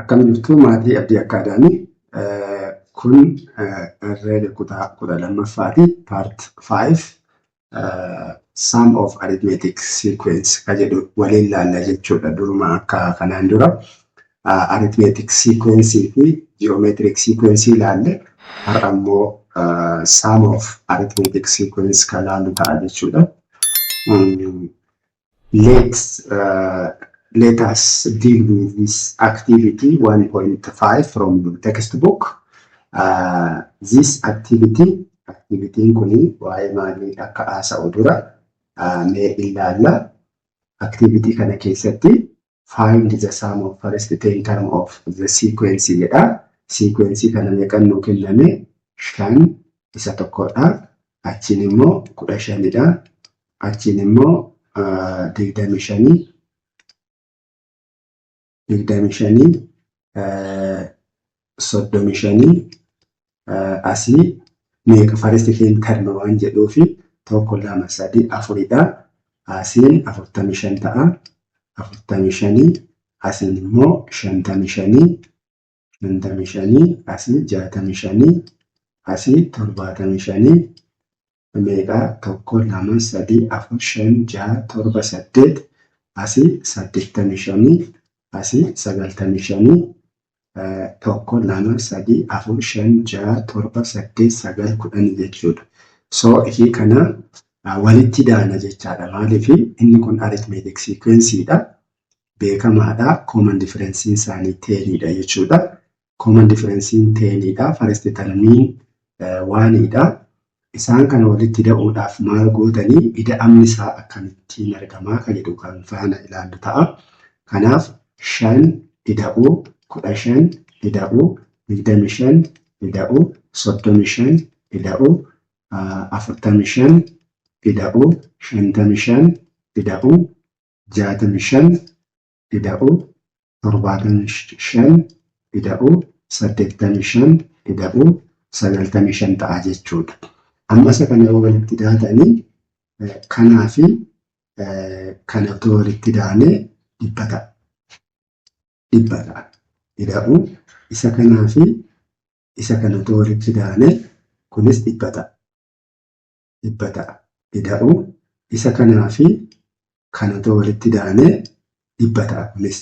Akkam jirtu maatii Abdii Akkaadaamii? Kun herreega kutaa 12ffaati. Part 5 Sum of Arithmetic Sequence ka jedhu waliin laalla jechuudha. Duruma akka kanaan dura arithmetic sequence fi geometric sequence ilaalle har'a immoo sum of arithmetic sequence ka laallu ta'a jechuudha. Let us deal with this activity 1.5 from the textbook. This activity, activity kuni waa'ee maalii akka haasa'u dura mee ilaalla. Activity kana keessatti find the sum of first 10 term of the sequence jedha. Sequence kana meeqan nuu kenname? Shan isa tokkodha. Achiin immoo 15dha. Achiin immoo 25, 25, 35 asii meeqa first ten term waan jedhuufi tokko lama sadi afuridha. Asiin 45 ta'a. 45 asiin immoo 55, 55 asii 65 asii 75 meeqa 1 2 3 4 5 6 7 8 asii 85 asii 95 1 2 3 4 5 6 7 8 9 10 jechuudha. So ishii kana walitti daana jechaadha. Maaliif inni kun arithmetic sequence dha. Beekamaadha. Common difference isaanii 10 dha jechuudha. Common difference 10 dha. First termiin 1 dha. Isaan kana walitti da'uudhaaf maal gootanii ida'amni isaa akkamittiin argamaa kan jedhu kan faana ilaallu ta'a. Kanaaf 5 ida'uu 15 ida'uu 25 ida'uu 35 ida'uu 45 ida'uu 55 ida'uu 65 ida'uu 75 ida'uu 85 ida'uu 95 ta'a jechuudha. Amma isa kana yoo walitti daatanii kanaa fi kana otoo walitti daanee 100 ta'a. 100 ta'a. Ida'uu isa kanaa fi isa kana otoo walitti daanee kunis 100 ta'a. 100 ta'a. Ida'uu isa kanaa fi kana otoo walitti daanee 100 ta'a kunis.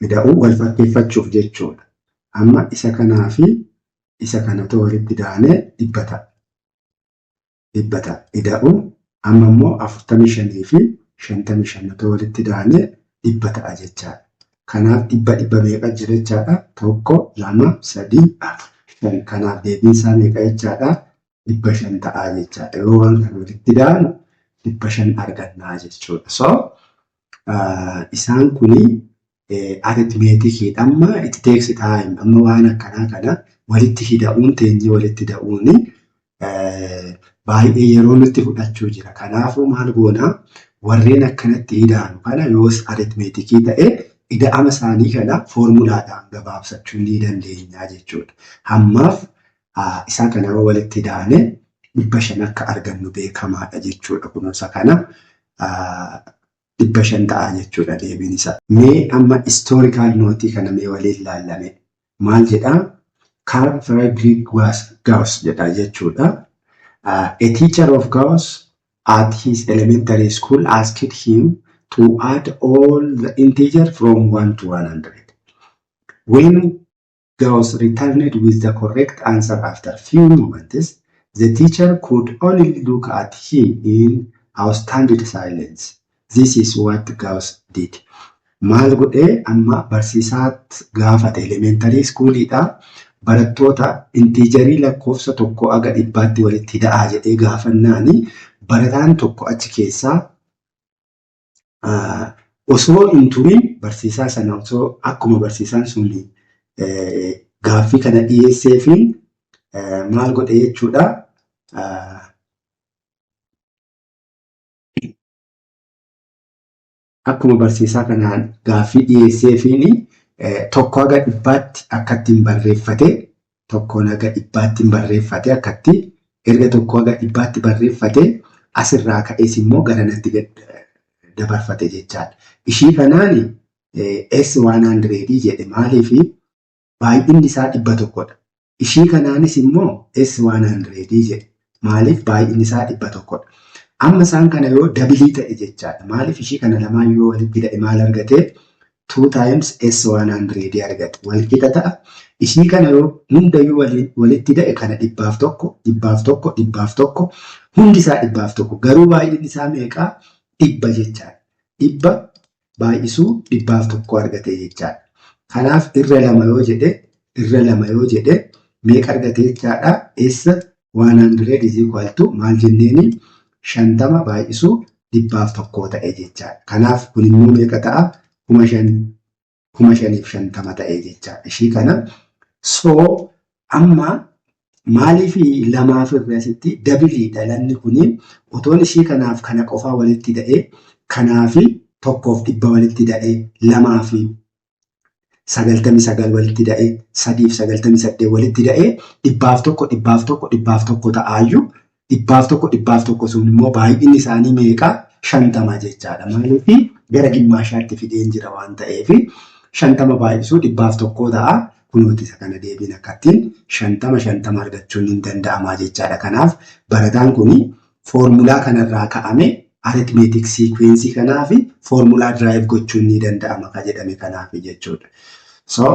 Ida'uu wal fakkeeffachuuf jechuudha. Amma isa kanaa fi isa kana otoo walitti daanee 100 ta'a. 100 ta'a. Ida'uu amma immoo 45 fi 55 otoo walitti daanee 100 ta'a jechaadha. Kanaaf dhibba dhibba meeqa jira jechaadha? Tokko, lama, sadii, afur, shan. Kanaaf deebiin isaa meeqa jechaadha? 500 ta'a jechaadha. Yoo waan kana walitti daanu 500 argannaa jechuudha. So isaan kuni arithmetic amma it takes time amma waan akkanaa kana walitti hida'uun teenyee walitti hida'uun baay'ee yeroo nutti fudhachuu jira. Kanaafuu maal goona warreen akkanatti ida'anu kana yoos arithmeetikii ta'e ida'ama isaanii kana foormulaadhaan gabaabsachuu ni dandeenya jechuudha. Hammaaf isaa kana yoo walitti ida'ane 500 akka argannu beekamaadha jechuudha. Kunuunsa kana 500 ta'a jechuudha deebiin isaa. Mee amma historical note kana mee waliin ilaallame. Maal jedhaa? Carl Friedrich Gauss jedha jechuudha. A teacher of Gauss at his elementary school asked him to add all the integer from 1 to 100. When Gauss returned with the correct answer after few moments, the teacher could only look at him in astounded silence. This is what Gauss did. Maal godhee amma barsiisaat gaafate elementary schoolidha. Barattoota intiijarii lakkoofsa tokko aga dhibbaatti walitti hidha'aa jedhee gaafannaani barataan tokko achi keessaa Osoo hin turin barsiisaa sana osoo akkuma barsiisaan sun gaaffii kana dhiyeesseefiin maal godhe jechuudha. Akkuma barsiisaa kanaan gaaffii dhiyeesseefiin tokko haga dhibbaatti akka ittiin barreeffate tokkoon haga dhibbaatti barreeffate akkatti erga tokko haga dhibbaatti barreeffate asirraa ka'ees immoo garanatti dabarfate jechaadha. Ishii kanaan S100 jedhe. Maaliifi? Baay'inni isaa 100dha. Ishii kanaanis immoo S100 jedhe. Maaliif? Baay'inni isaa 100dha. Amma isaan kana yoo double ta'e jechaadha. Maaliif? Ishii kana lamaan yoo walitti hidhate maal argate? 2 times S100 argate. Wal qixa ta'a. Ishii kana yoo hundayyuu walitti hidhate kana 101, 101, 101, hundi isaa 101. Garuu baay'inni isaa meeqaa? 100 jechaadha. 100 baay'isuu 101 argate jechaadha. Kanaaf irra lama yoo jedhe, irra lama yoo jedhe meeqa argate jechaadha? S100 is equal to maal jenneeni? 50 baay'isuu 101 ta'e jechaadha. Kanaaf kun immoo meeqa ta'a? 5000, 5050 ta'e jechaadha. Ishii kana so amma maaliif lamaaf irra asitti doubleiidha lanni kuni? Otoon ishii kanaaf kana qofaa walitti da'ee, kanaafi 1 fi 100 walitti da'ee, 2 fi 99 walitti da'ee, 3 fi 98 walitti da'ee, 101, 101, 101 ta'aayyuu, 101, 101 sun immoo baay'inni isaanii meeqa? 50 jechaadha. Maaliif? Gara gimmaashaatti fideen jira waan ta'eef 50 baay'isuu 101 ta'a. Kunooti isa kana deebiin akkattiin 50 50 argachuun hin danda'ama jechaadha. Kanaaf barataan kun foormulaa kanarraa ka'ame arithmetic sequence kanaaf foormulaa derive gochuun ni danda'ama ka jedhame kanaaf jechuudha. So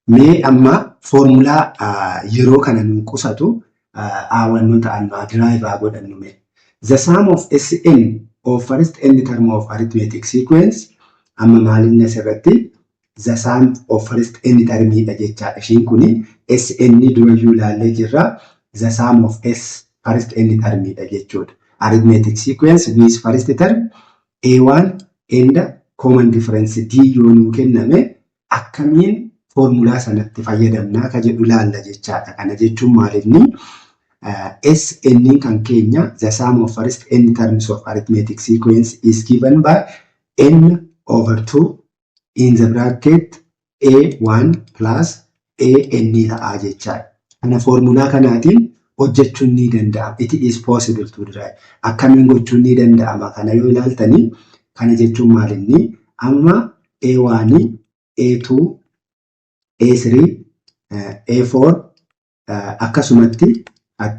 mee amma foormulaa yeroo kana nu qusatu wannoota amma derive haa godhannu mee. The sum of Sn of first n term of arithmetic sequence amma maalinni asirratti the sum of first n termiidha jechaadha. Ishiin kuni Sn durayyuu ilaallee jirra. The sum of S first n termiidha jechuudha. Arithmetic sequence with first term A1 and common difference D yoo nuu kenname akkamiin foormulaa sanatti fayyadamnaa ka jedhu ilaalla jechaadha. Kana jechuun maalinni? Sn kan keenya, the sum of first n terms of arithmetic sequence, is given by n over 2 in the bracket A1 plus AN ta'a jechaadha. Kana foormulaa kanaatiin hojjechuun ni danda'ama. It is possible to derive. Akkamiin gochuun ni danda'ama? Kana yoo ilaaltanii, kana jechuun maalinni? Amma A1, A2, A3, A4 akkasumatti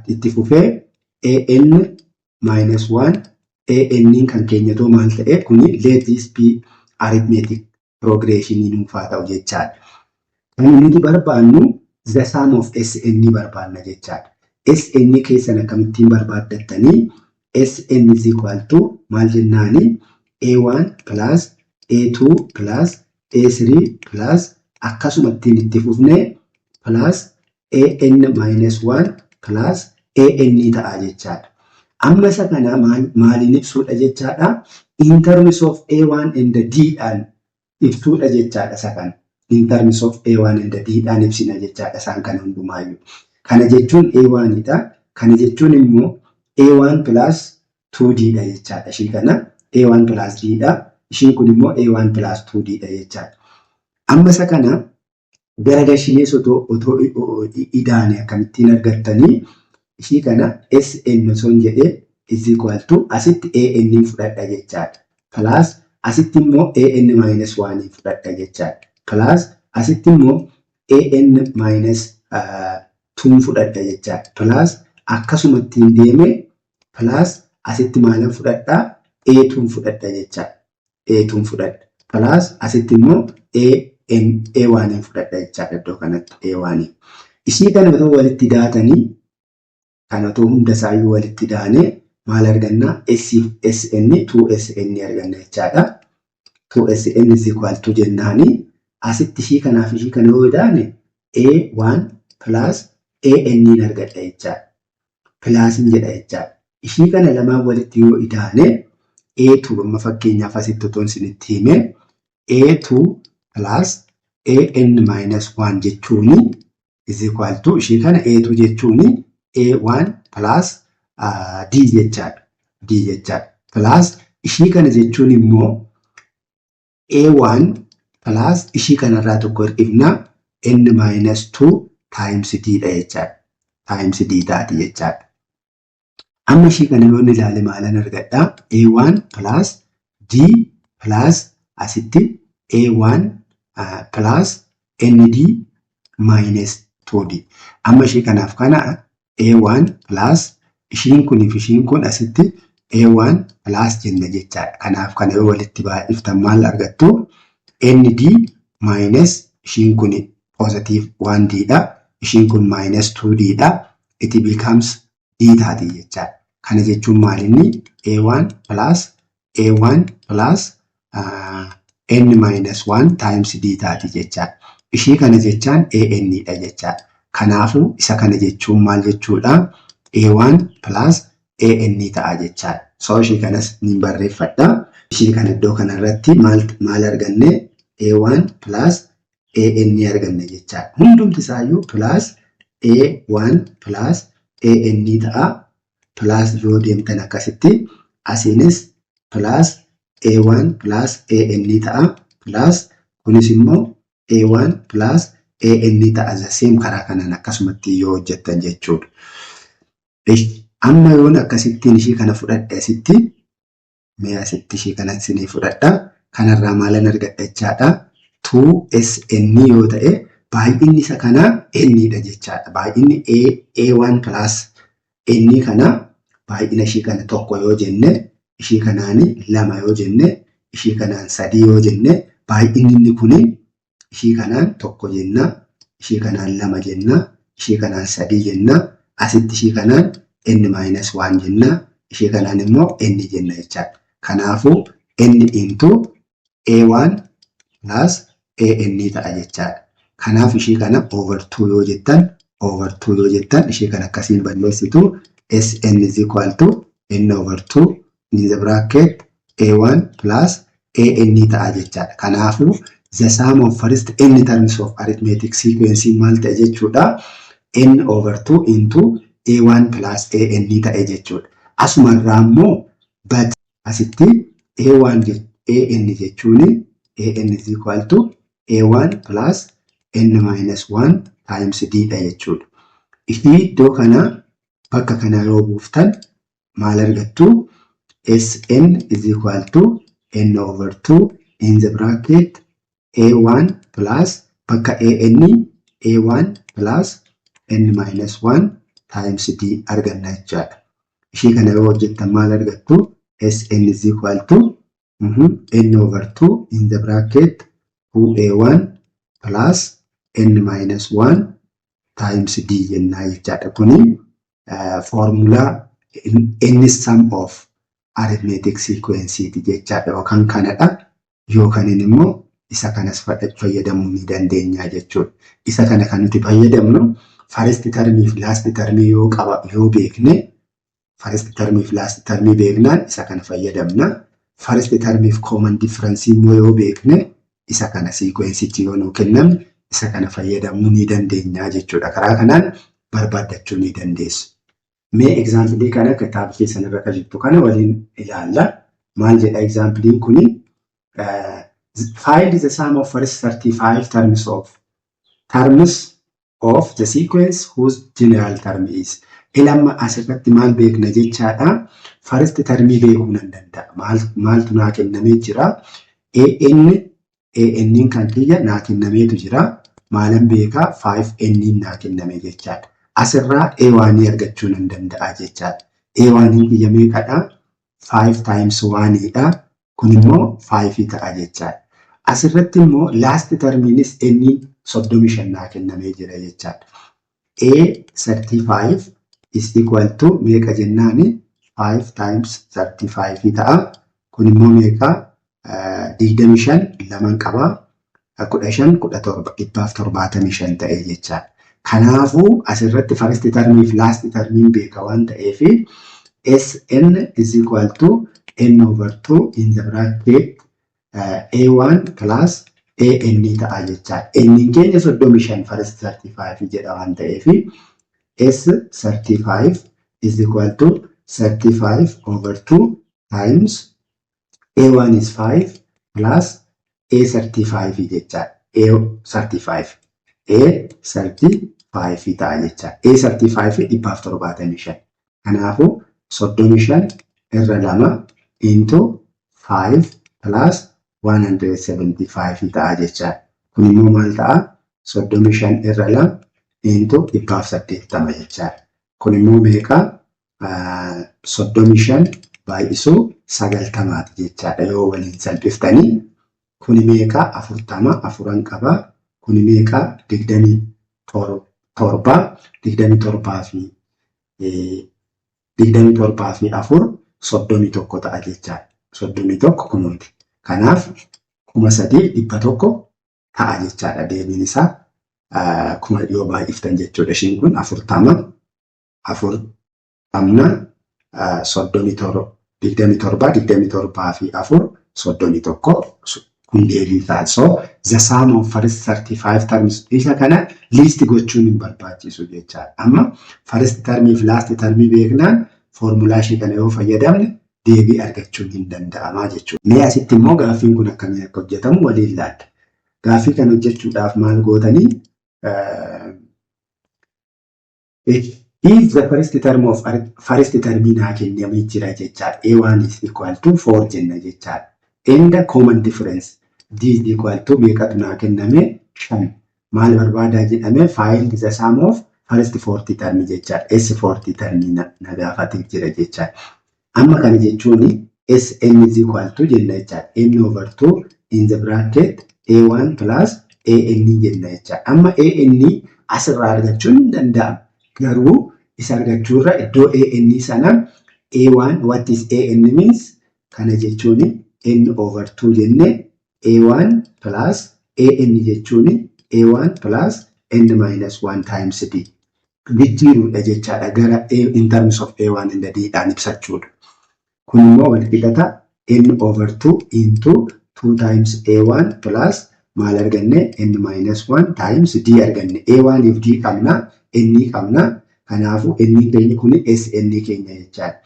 itti fufee AN minus 1 AN kan keenyatoo maal ta'e kuni? Let this be arithmetic progression nuufaa ta'u jechaadha. Kan nuti barbaannu the sum of SN barbaanna jechaadha. SN keessan akkamittiin barbaaddattanii? SN is equal to maal jennaani? A1 plus A2 plus A3 plus akkasumattiin itti fufnee plus AN minus 1 plus AN ta'a jechaadha. Amma isa kana maaliin ibsuudha jechaadha? In terms of A1 and D dhaan ibsuudha jechaadha isa kana. In terms of A1 and D dhaan ibsina jechaadha isaan kana hundumaayyuu. Kana jechuun A1 dha. Kana jechuun immoo A1 plus 2D dha jechaadha. Ishii kana A1 plus D dha. Ishiin kun immoo A1 plus 2D dha jechaadha. Amma isa kana gara gashinees otoo idaane akkamittiin argattanii? Ishii kana SN osoo hin jedhee is equal to asitti AN fudhadha jechaadha. Plus asitti immoo AN minus 1 fudhadha jechaadha. Plus asitti immoo AN minus 2 fudhadha jechaadha. Plus akkasumatti deeme, plus asitti maalan fudhadhaa? A2 fudhadha jechaadha. A2 fudhadha. Plus asitti immoo AN A1 fudhadha jechaadha iddoo kanatti A1. Ishii kana otoo walitti daatanii, kana otoo hunda isaayyuu walitti daanee maal argannaa? S SN 2SN arganna jechaadha. 2SN is equal to jennaani asitti ishii kanaaf ishii kana yoo daane A1 plus AN argadha jechaadha. Plusiin jedha jechaadha. Ishii kana lamaan walitti yoo idaane A2, amma fakkeenyaaf asitti otoo isinitti hime, A2 plus AN minus 1 jechuuni is equal to ishii kana A2 jechuuni A1 plus D jechaadha. D jechaadha. Plus ishii kana jechuun immoo A1 plus ishii kanarraa tokko hir'ifna, N minus 2 times D dha jechaadha. Times D taati jechaadha. Amma ishii kana yoon ilaale maalan argadhaa? A1 plus D plus asitti A1 plus ND minus 2D. Amma ishee kanaaf kana A1 plus ishiin kunii fi ishiin kun asitti A1 plus jenna jechaadha. Kanaaf kana yoo walitti baay'iftan maal argattu? ND minus ishiin kun positive 1D dha. Ishiin kun minus 2D dha. It becomes D taati jechaadha. Kana jechuun maalinni A1 plus A1 plus N minus 1 times D taati jechaadha. Ishii kana jechaan AN dha jechaadha. Kanaafuu isa kana jechuun maal jechuudha? A1 plus AN ta'a jechaadha. So ishii kanas ni barreeffadha. Ishii kana iddoo kanarratti maal maal arganne? A1 plus AN arganne jechaadha. Hundumti isaayyuu plus A1 plus AN ta'a. Plus yoo deemtan akkasitti asiinis plus A1 plus AN ta'a. Plus kunis immoo A1 plus AN ta'a. The same karaa kanaan akkasumatti yoo hojjettan jechuudha. Amma yoon akkasittiin ishii kana fudhadhe, asitti mee asitti ishii kana isinii fudhadha. Kanarraa maalan argadha jechaadha? 2SN yoo ta'e, baay'inni isa kanaa N dha jechaadha. Baay'inni A1 plus N kana, baay'ina ishii kana tokko yoo jenne, ishii kanaan lama yoo jenne, ishii kanaan sadii yoo jenne, baay'inni inni kuni ishii kanaan tokko jenna, ishii kanaan lama jenna, ishii kanaan sadii jenna, asitti ishii kanaan n minus 1 jenna, ishii kanaan immoo n jenna jechaadha. Kanaafuu n into A1 plus AN ta'a jechaadha. Kanaaf ishii kana over 2 yoo jettan, over 2 yoo jettan, ishii kana akkasiin balleessitu. Sn is equal to n over 2 in the bracket A1 plus AN ta'a jechaadha. Kanaafuu the sum of first n terms of arithmetic sequence maal ta'e jechuudha? N over 2 into A1 plus AN ta'e jechuudha. Asumarraa immoo but asitti A1 AN jechuun AN is equal to A1 plus N minus 1 times D dha jechuudha. Ishii iddoo kana bakka kana yoo buuftan maal argattu? Sn is equal to N over 2 in the bracket A1 plus bakka AN A1 plus N minus 1 times D arganna jechaadha. Ishii kana yoo hojjettan maal argattu? Sn is equal to N over 2 in the bracket 2A1 plus N minus 1 times D jennaa jechaadha. Kuni foormulaa inni sum of arithmetic sequence jechaadha, yookaan kanadha yookaan immoo isa kanas fayyadamuu ni dandeenya jechuudha. Isa kana kan nuti fayyadamnu first termii fi last termii yoo qaba yoo beekne, first termii fi last termii beeknaan isa kana fayyadamna. First termii fi common difference immoo yoo beekne, isa kana sequenceichi yoo nuu kenname, isa kana fayyadamuu ni dandeenya jechuudha. Karaa kanaan barbaaddachuu ni dandeessu. Mee example kana kitaaba keessan irra kan jirtu kana waliin ilaalla. Maal jedha exampleiin kuni? Find the sum of first 35 terms of the sequence whose general term is. Ilamma asirratti maal beekna jechaadha? First termii beekuu nan danda'a. Maaltu naa kennamee jira? AN AN kan kiyya naa kennameetu jira. Maalan beekaa? 5N naa kenname jechaadha. Asirraa A1 argachuu nan danda'a jechaadha. A1 kiyya meeqadha? 5 times 1 dha. Kun immoo 5 ta'a jechaadha. Asirratti immoo last termiinis N 35 naa kennamee jira jechaadha. A35 is equal to meeqa jennaani? 5 times 35 ta'a. Kun immoo meeqa? 25 laman qabaa. 15, 17, 175 ta'e jechaadha. Kanaafuu asirratti first termii fi last termiin beeka waan ta'eef, Sn is equal to N over 2 in the bracket A1 plus AN ta'a jechaadha. N keenya 35, first 35 jedha waan ta'eef, S35 is equal to 35 over 2 times A1 is 5 plus A35 jechaadha. A35 A35 ta'a jechaadha. A35 175. Kanaafuu 35 irra lama into 5 plus 175 ta'a jechaadha. Kun immoo maal ta'a? 35 irra 2 into 180 jechaadha. Kun immoo meeqa? 35 baay'isuu 90ti jechaadha yoo waliin salphiftanii. Kuni meeqa? 40, afuran qaba. Kuni meeqa? 27, 27 fi 27 fi 4, 31 ta'a jechaadha. 31 kunuuti. Kanaaf 3100 ta'a jechaadha deebiin isaa, kuma yoo baay'iftan jechuudha. Ishiin kun 40, afur qabna, 37, 27, 27 fi 4, 31, kun deebii ta'a. So the sum of first 35 terms, isa kana list gochuun hin barbaachisu jechaadha. Amma first termii fi last termii beeknaan foormulaa ishee kana yoo fayyadamne deebii argachuun hin danda'amaa jechuudha. Mee asitti immoo gaaffiin kun akkamiin akka hojjetamu waliin ilaalla. Gaaffii kana hojjechuudhaaf maal gootanii? If the first term of first termii naa kennamee jira jechaadha. A1 is equal to 4 jenna jechaadha. And the common difference D is equal to meeqatu naa kenname? 5. Maal barbaadaa jedhame? Find the sum of first 40 term jechaadha. S40 termii na gaafatee jira jechaadha. Amma kana jechuun Sn is equal to jenna jechaadha. N over 2 in the bracket A1 plus AN jenna jechaadha. Amma AN asirraa argachuun hin danda'amu. Garuu isa argachuurra iddoo AN sana A1, what is AN means, kana jechuun N over 2 jenne, A1 plus AN jechuun A1 plus N minus 1 times D. Jijjiiruudha jechaadha, gara in terms of A1 and D dhaan ibsachuudha. Kun immoo wal qixata N over 2 into 2 times A1 plus maal arganne? N minus 1 times D arganne. A1 if D qabna, N qabna. Kanaafuu N keenya kun SN keenya jechaadha.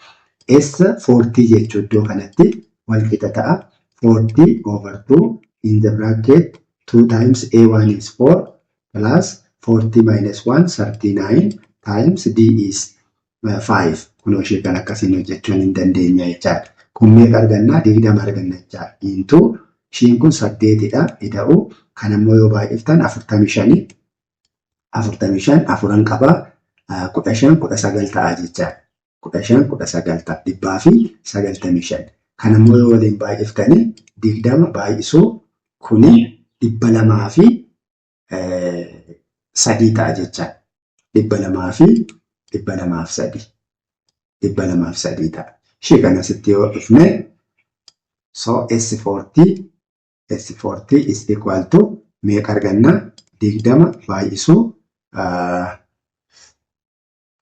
S40 jechuu iddoo kanatti wal qixa ta'a. 40 over 2 in the bracket 2 times A1 is 4 plus 40 minus 1, 39, times D is 5. Kunoo ishee kan akkasiin hojjechuun hin dandeenya jechaadha. Kun meeqa argannaa? 20 arganna jechaadha. Into ishiin kun saddeetidha. Ida'u kan ammoo yoo baay'iftan 45, 45, afuran qabaa, 15, 19 ta'a jechaadha. 15, 19 ta'a, 195. Kan ammoo yoo waliin baay'iftanii 20 baay'isuu kuni 203 ta'a jechaadha. 203, 203 ta'a. Ishee kana asitti yoo dhufne, so S40, S40 is equal to meeqa arganna? 20 baay'isuu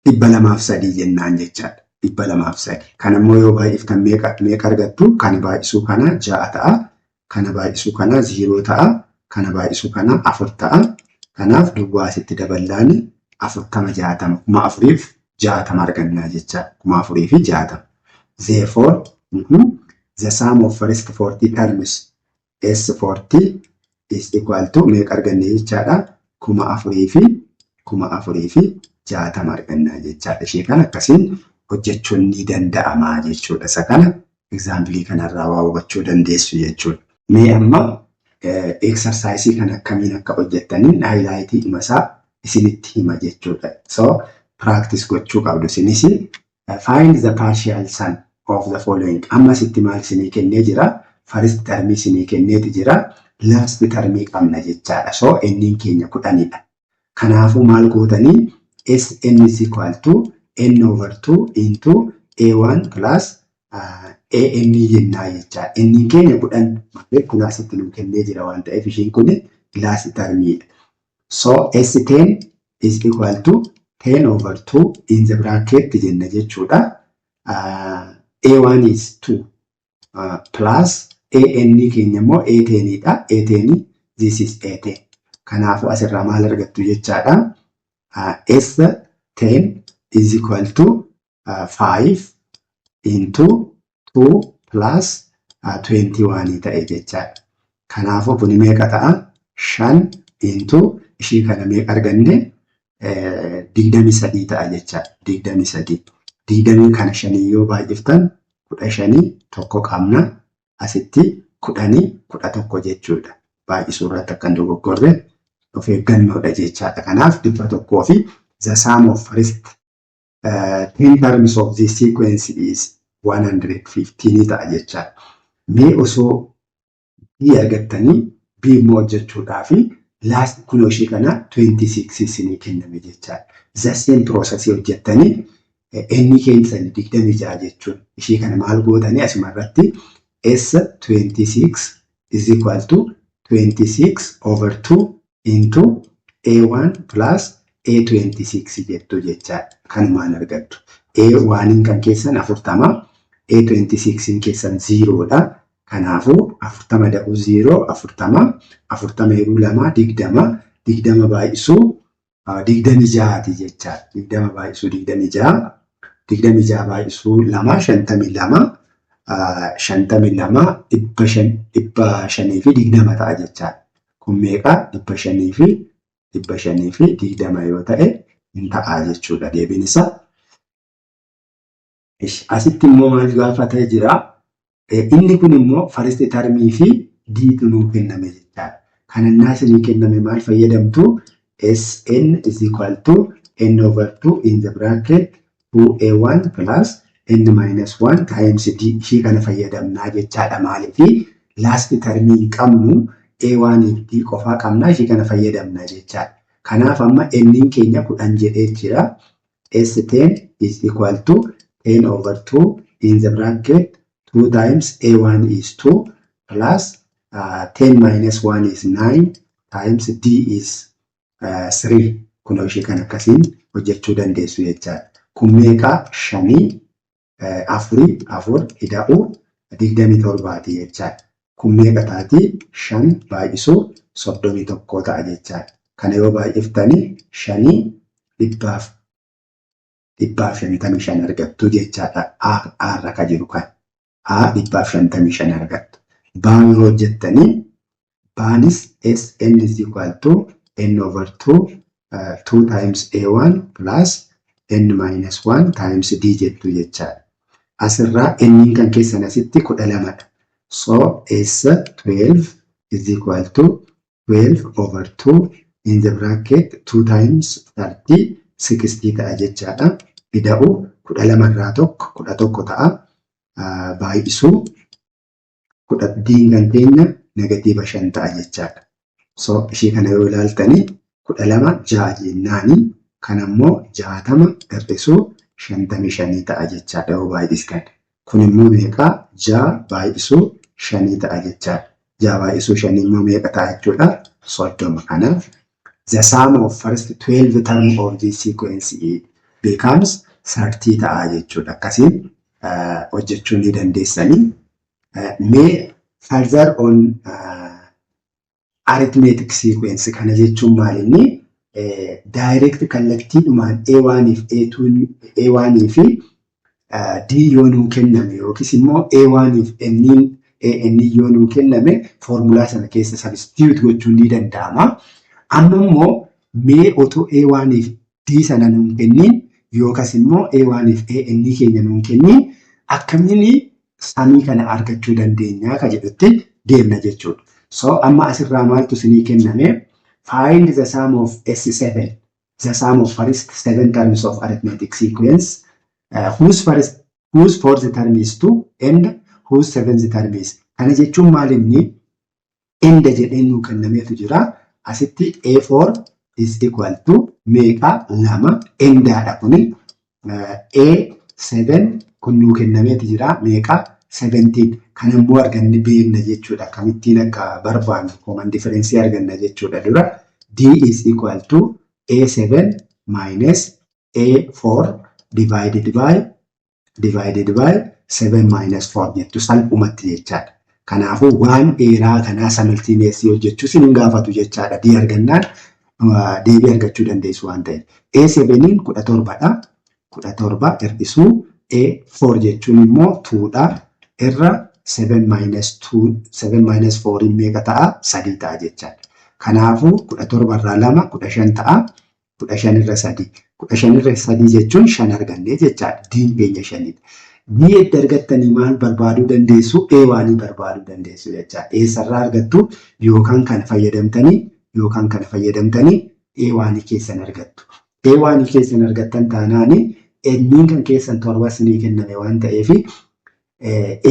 203 jennaan jechaadha. 203. Kan ammoo yoo baay'iftan meeqa meeqa argattu? Kan baay'isuu kana ja'a ta'a. Kana baay'isuu kana 0 ta'a. Kana baay'isuu kana afur ta'a. Kanaaf duwwaa asitti daballaani 40, 60, 4060 argannaa jechaadha. 4060. Therefore, the sum of first 40 terms, S40 is equal to meeqa arganne jechaadha? 4060 argannaa jechaadha. Ishee kana akkasiin hojjechuun ni danda'ama jechuudha. Isa kana example kanarraa waa hubachuu dandeessu jechuudha. Mee amma exercise kana akkamiin akka hojjettaniin highlight isaa isinitti hima jechuudha. So practice gochuu qabdu isinis. Find the partial sum of the following. Amma sitti maal isinii kennee jira? First termii isinii kenneeti jira. Last termii qabna jechaadha. So n keenya 10dha. Kanaafuu maal gootanii? Sn is equal to n over 2 into a1 plus an jennaa jechaadha. N keenya 10 malee kun asitti nuu kennee jira waan ta'eef ishiin kun last termiidha. So S10 is equal to 10 over 2 in the bracket jenna jechuudha. A1 is 2 plus AN keenya immoo A10 dha. A10, this is A10. Kanaafuu asirraa maal argattu jechaadha? S10 is equal to 5 into 2 plus 21 ta'e jechaadha. Kanaafuu kuni meeqa ta'a? 5 into ishii kana meeqa arganne? 23 ta'a jechaadha. 23. Digdamii kana shanii yoo baay'iftan 15, tokko qabna. Asitti 10, 11 jechuudha. Baay'isuu irratti akka hin dogoggorre of eeggannoodha jechaadha. Kanaaf 100 fi the sum of first 10 terms of this sequence is 115 ta'a jechaadha. Mee osoo B argattanii, B immoo hojjechuudhaa fi last kunoo ishee kana 26 isinii kenname jechaadha. The same process hojjettanii, inni keessan 26 jechuun ishee kana maal gootanii, asuma irratti S26 is equal to 26 over 2 into A1 plus A26 jettu jechaadha. Kanumaan argattu. A1 kan keessan 40, A26 keessan 0dha. Kanaafuu 40 da'uu 0 40, 40 yeroo 2 20, 20 baay'isuu 26ti jechaadha. 20 baay'isuu 26, 26 baay'isuu 2 52, 52 520 ta'a jechaadha. Kun meeqa? 520 yoo ta'e hin ta'a jechuudha deebiin isaa. Asitti immoo maal gaafatee jira? Inni kun immoo first termii fi D'tu nuu kenname jechaadha. Kanannaa isinii kenname maal fayyadamtu? Sn is equal to n over 2 in the bracket 2a1 plus n minus 1 times d, ishii kana fayyadamnaa jechaadha. Maaliifi last termii hin qabnu, a1 fi d qofaa qabnaa, ishii kana fayyadamna jechaadha. Kanaaf amma n keenya 10 jedhee jira. S10 is equal to 10 over 2 in the bracket 2 times a1 is 2 plus 10 minus 1 is 9 times d is 3. Kunoo ishee kan akkasiin hojjechuu dandeessu jechaadha. Kun meeqa? Shanii afurii afur ida'uu 27ti jechaadha. Kun meeqa taati? 5 baay'isuu 31 ta'a jechaadha. Kana yoo baay'iftanii shanii 155 argattu jechaadha. A irra ka jiru kan. A 155 argattu. Baan yoo hojjettanii, baanis Sn is equal to n over 2 2 times A1 plus n minus 1 times d jettu jechaadha. Asirraa n kan keessan asitti 12dha. So S12 is equal to 12 over 2 in the bracket 2 times 30, 60 ta'a jechaadha. Ida'u 12 irraa 1, 11 ta'a. Baay'isuu kudha D'n kan keenya negative 5 ta'a jechaadha. So ishee kana yoo ilaaltanii, 12 6 jennaani, kan ammoo 60 hir'isuu 55 ta'a jechaadha yoo baay'istan. Kun immoo meeqaa? 6 baay'isuu 5 ta'a jechaadha. 6 baay'isuu 5 immoo meeqa ta'a jechuudha? 30. Kanaaf the sum of first 12 term of this sequence becomes 30 ta'a jechuudha. Akkasiin hojjechuu ni dandeessanii. Mee further on arithmetic sequence kana jechuun maal inni? Direct kallattiidhumaan A1 fi A2, A1 fi D yoo nuu kenname, yookiis immoo A1 fi N, AN yoo nuu kenname, foormulaa sana keessa substitute gochuun ni danda'ama. Amma immoo mee otoo A1 fi D sana nuun kenniin, yookaas immoo A1 fi AN keenya nuun kenniin, akkamiin sumii kana argachuu dandeenya ka jedhutti deemna jechuudha. So amma asirraa maaltu isinii kenname? Find the sum of S7, the sum of first seven terms of arithmetic sequence whose fourth term is 2 and whose seventh term is. Kana jechuun maal inni? And jedhee nuu kennameetu jira. Asitti A4 is equal to meeqa? Lama andaadha kuni. A7 kun nuu kennameetu jira, meeqa? 17. Kan immoo arganne beekna jechuudha. Akkamittiin akka barbaannu common difference arganna jechuudha dura. D is equal to A7 minus A4 divided by 7 minus 4 jettu salphumatti jechaadha. Kanaafuu waan dheeraa kanaa simultaneously hojjechuu sin hin gaafatu jechaadha. D argannaan deebii argachuu dandeessu waan ta'eef. A7 17dha. 17 hir'isuu A4 jechuun immoo 2dha. Irra 7 minus 2, 7 minus 4 meeqa ta'a? 3 ta'a jechaadha. Kanaafuu 17 irraa 2, 15 ta'a. 15 irra 3. 15 irra 3 jechuun 5 argannee jechaadha. D'n keenya 5dha. D edda argattanii maal barbaaduu dandeessu? A1 barbaaduu dandeessu jechaadha. Eessarraa argattu? Yookaan kana fayyadamtanii yookaan kana fayyadamtanii A1 keessan argattu. A1 keessan argattan taanaani N kan keessan 7 isinii kenname waan ta'eef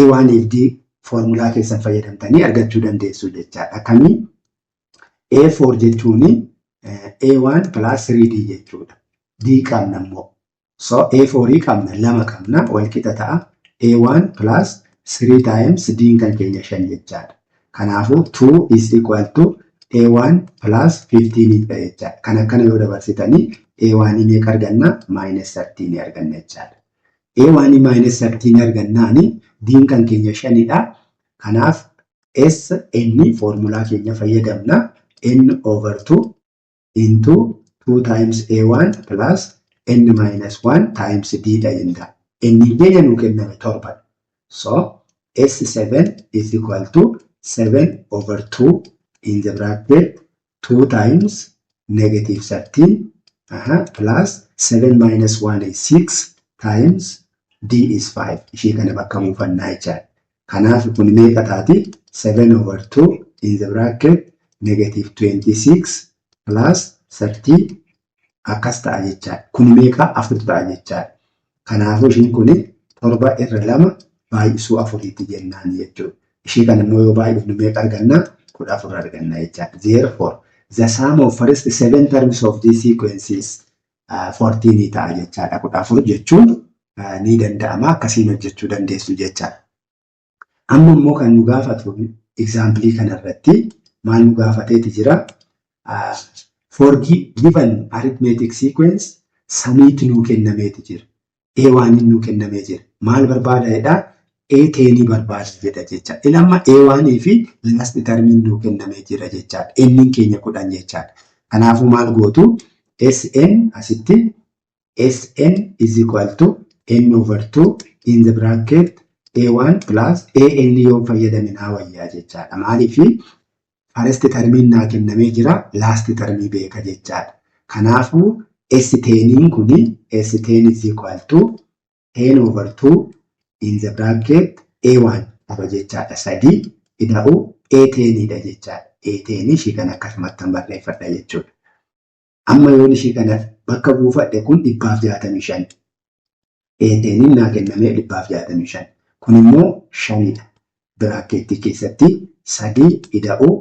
A1 fi D foormulaa keessan fayyadamtanii argachuu dandeessu jechaadha. Akkamii? A4 jechuun A1 plus 3D jechuudha. D qabna immoo. So A4 qabna, lama qabna, wal qixa ta'a. A1 plus 3 times D kan keenya 5 jechaadha. Kanaafuu 2 is equal to A1 plus 15 dha jechaadha. Kan akkana yoo dabarsitanii A1 meeqa arganna? Minus 13 arganna jechaadha. A1 minus 13 argannaani D kan keenya 5dha. Kanaaf S N foormulaa keenya fayyadamna. N over 2 into 2 times A1 plus N minus 1 times D dha jenna. N keenya nuu kenname 7. So S7 is equal to 7 over 2 in the bracket 2 times negative 13 plus 7 minus 1 is 6 times D is 5. Ishee kana bakka buufannaa jechaadha. Kanaaf kun meeqa taati? 7 over 2 in the bracket negative 26 plus 30 akkas ta'a jechaadha. Kun meeqa? 4 ta'a jechaadha. Kanaafuu ishiin kun 7 irra 2 baay'isuu afuriitti jennaan jechuudha. Ishee kana immoo yoo baay'ifnu meeqa arganna? 14 arganna jechaadha. Therefore, the sum of first seven terms of this sequence is 14 ta'a jechaadha. 14 jechuun ni danda'ama, akkasiin hojjechuu dandeessu jechaadha. Amma immoo kan nu gaafatu example kanarratti maal nu gaafateeti jira? For given arithmetic sequence sumiitu nuu kennameeti jira. A1 nuu kennamee jira. Maal barbaada jedhaa? A10 barbaada jedha jecha. Ilamma A1 fi last termiin nuu kennamee jira jechaadha. N keenya 10 jechaadha. Kanaafuu maal gootu? Sn asitti Sn is equal to N over 2 in the bracket A1 plus AN yoo fayyadame naa wayyaa jechaadha. Maaliif? First termiin naa kennamee jira, last termii beeka jechaadha. Kanaafuu S10 kuni S10 is equal to 10 over 2 in the bracket A1 qaba jechaadha. Sadii ida'uu A10 dha jechaadha. A10 ishii kana akkasumatti barreeffadha jechuudha. Amma yoon ishii kana bakka buufadhe kun 165. A10 naa kennamee 165. Kun immoo shanidha. Bracketii keessatti sadii ida'uu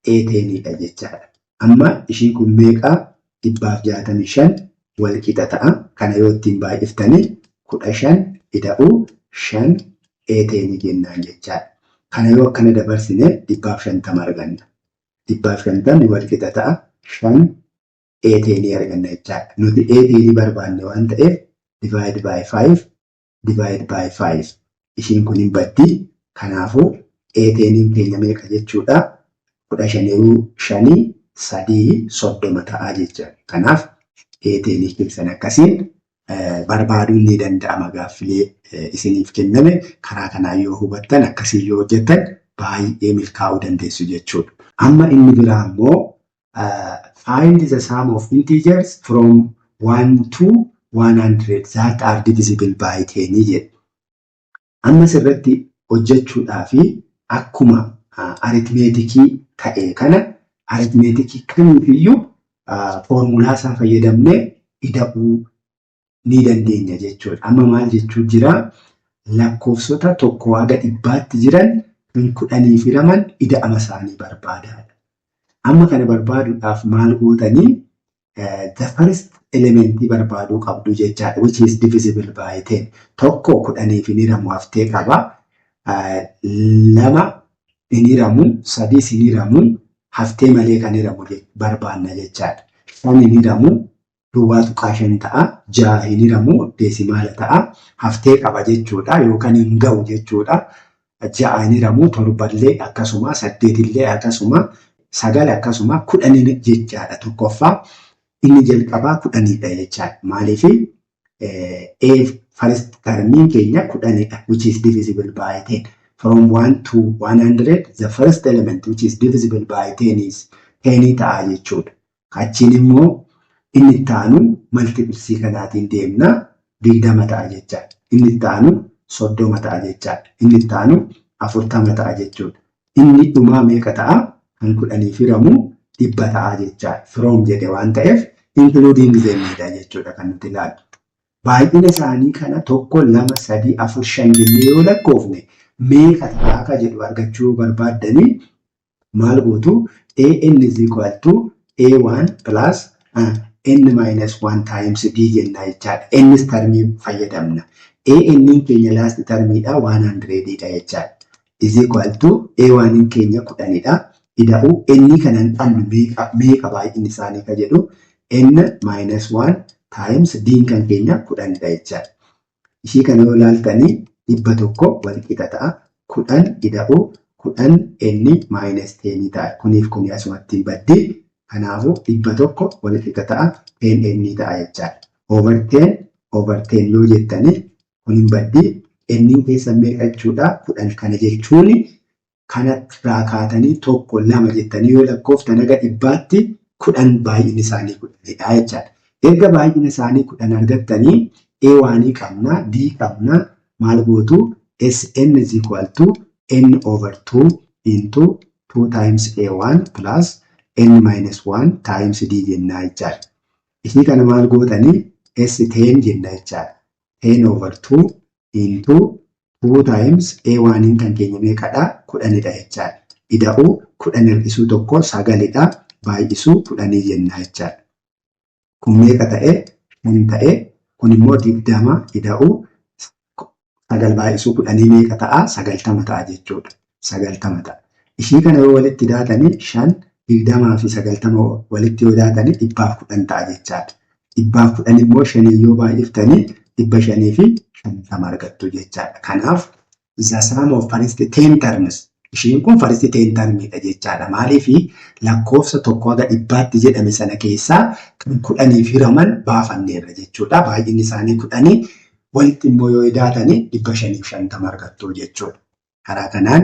A10 dha jechaadha. Amma ishiin kun meeqaa? 165 wal qixa ta'a. Kana yoo ittiin baay'iftanii 15 ida'uu 5 A10 jennaan jechaadha. Kana yoo akkana dabarsine 150 arganna. 150 wal qixa ta'a. 5 A10 arganna jechaadha. Nuti A10 barbaanne waan ta'eef divide by 5, divide by 5. Ishiin kun hin baddi. Kanaafuu A10 keenya meeqa jechuudha? 15 yeroo shanii sadii 30 ta'a jechuudha. Kanaaf A10 keessan akkasiin barbaaduun ni danda'ama. Gaaffilee isiniif kenname karaa kanaan yoo hubattan, akkasiin yoo hojjettan baay'ee milkaa'uu dandeessu jechuudha. Amma inni biraa immoo find the sum of integers from 1 to 100 that are divisible by 10 jedha. Amma asirratti hojjechuudhaa fi akkuma arithmeticii ta'e kana arithmeticii kamiifiyyuu foormulaa isaa fayyadamnee ida'uu ni dandeenya jechuudha. Amma maal jechuu jira? Lakkoofsota 1 haga 100tti jiran kan 10f hiraman ida'ama isaanii barbaadaadha. Amma kana barbaaduudhaaf maal gootanii? The first elementii barbaaduu qabdu jechaadha, which is divisible by 10. 1 10f hin hiramu, haftee qaba. 2 hin hiramu, 3s hin hiramu, haftee malee kan hiramu barbaanna jechaadha. 5 hin hiramu, 0.5 ta'a. 6 hin hiramu, decimal ta'a. Haftee qaba jechuudha yookaan hin ga'u jechuudha. 6 hin hiramu, torballee akkasuma, saddeetillee akkasuma, 9 akkasuma, 10 jechaadha tokkoffaa. Inni jalqabaa 10dha jechaadha. Maaliif? First termiin keenya 10dha, which is divisible by 10. From 1 to 100, the first element which is divisible by 10 is 10 ta'a jechuudha. Achiin immoo inni itti aanu multiplesii kanaatiin deemna, 20 ta'a jechaadha. Inni itti aanu 30 ta'a jechaadha. Inni itti aanu 40 ta'a jechuudha. Inni dhumaa meeqa ta'a? Kan 10f hiramu 100 ta'a jechaadha. From jedhe waan ta'eef including them dha jechuudha kan nuti ilaallu. Baay'ina isaanii kana 1, 2, 3, 4, 5 jennee yoo lakkoofne meeqa ta'a ka jedhu argachuu yoo barbaaddanii maal gootu? AN is equal to A1 plus N minus 1 times D jenna jechaadha. N's termii fayyadamna. AN keenya last termiidha, 100 dha jechaadha. Is equal to A1 keenya 10dha. Ida'uu N kanan dhallu meeqa meeqa baay'inni isaanii ka jedhu N minus 1 times D kan keenya 10dha jechaadha. Ishii kana yoo ilaaltanii 100 wal qixa ta'a. 10 ida'uu 10 N minus 10 ta'a. Kuniif kuni asumatti hin baddi. Kanaafuu 100 wal qixa ta'a 10 N ta'a jechaadha. Over 10 over 10 yoo jettanii kun hin baddi. N keessa meeqa jechuudha? 10. Kana jechuun kanarraa kaatanii 1, 2 jettanii yoo lakkooftan haga dhibbaatti 10, baay'inni isaanii 10dha jechaadha. Erga baay'ina isaanii 10 argattanii A1 qabna, D qabna, maal gootu? SN is equal to N over 2 into 2 times A1 plus N minus 1 times D jennaa jechaadha. Ishii kana maal gootanii? S10 jenna jechaadha. 10 over 2 into 2 times A1 kan keenya meeqadha? 10dha jechaadha. Ida'uu 10 hir'isuu 1 sagalidha. Baay'isuu 10 jenna jechaadha. Kun meeqa ta'e? 5 ta'e. Kun immoo 20 ida'uu 9 baay'isuu 10 meeqa ta'a? 90 ta'a jechuudha. 90 ta'a. Ishii kana yoo walitti daatanii 5, 20 fi 90 walitti yoo daatanii 110 ta'a jechaadha. 110 immoo shanii yoo baay'iftanii 550 argattu jechaadha. Kanaaf the sum of first 10 terms, ishiin kun first 10 termidha jechaadha. Maaliif? Lakkoofsa 1 haga dhibbaatti jedhame sana keessaa kan 10f hiraman baafanneerra jechuudha. Baay'inni isaanii 10, walitti immoo yoo idaatanii 550 argattu jechuudha. Karaa kanaan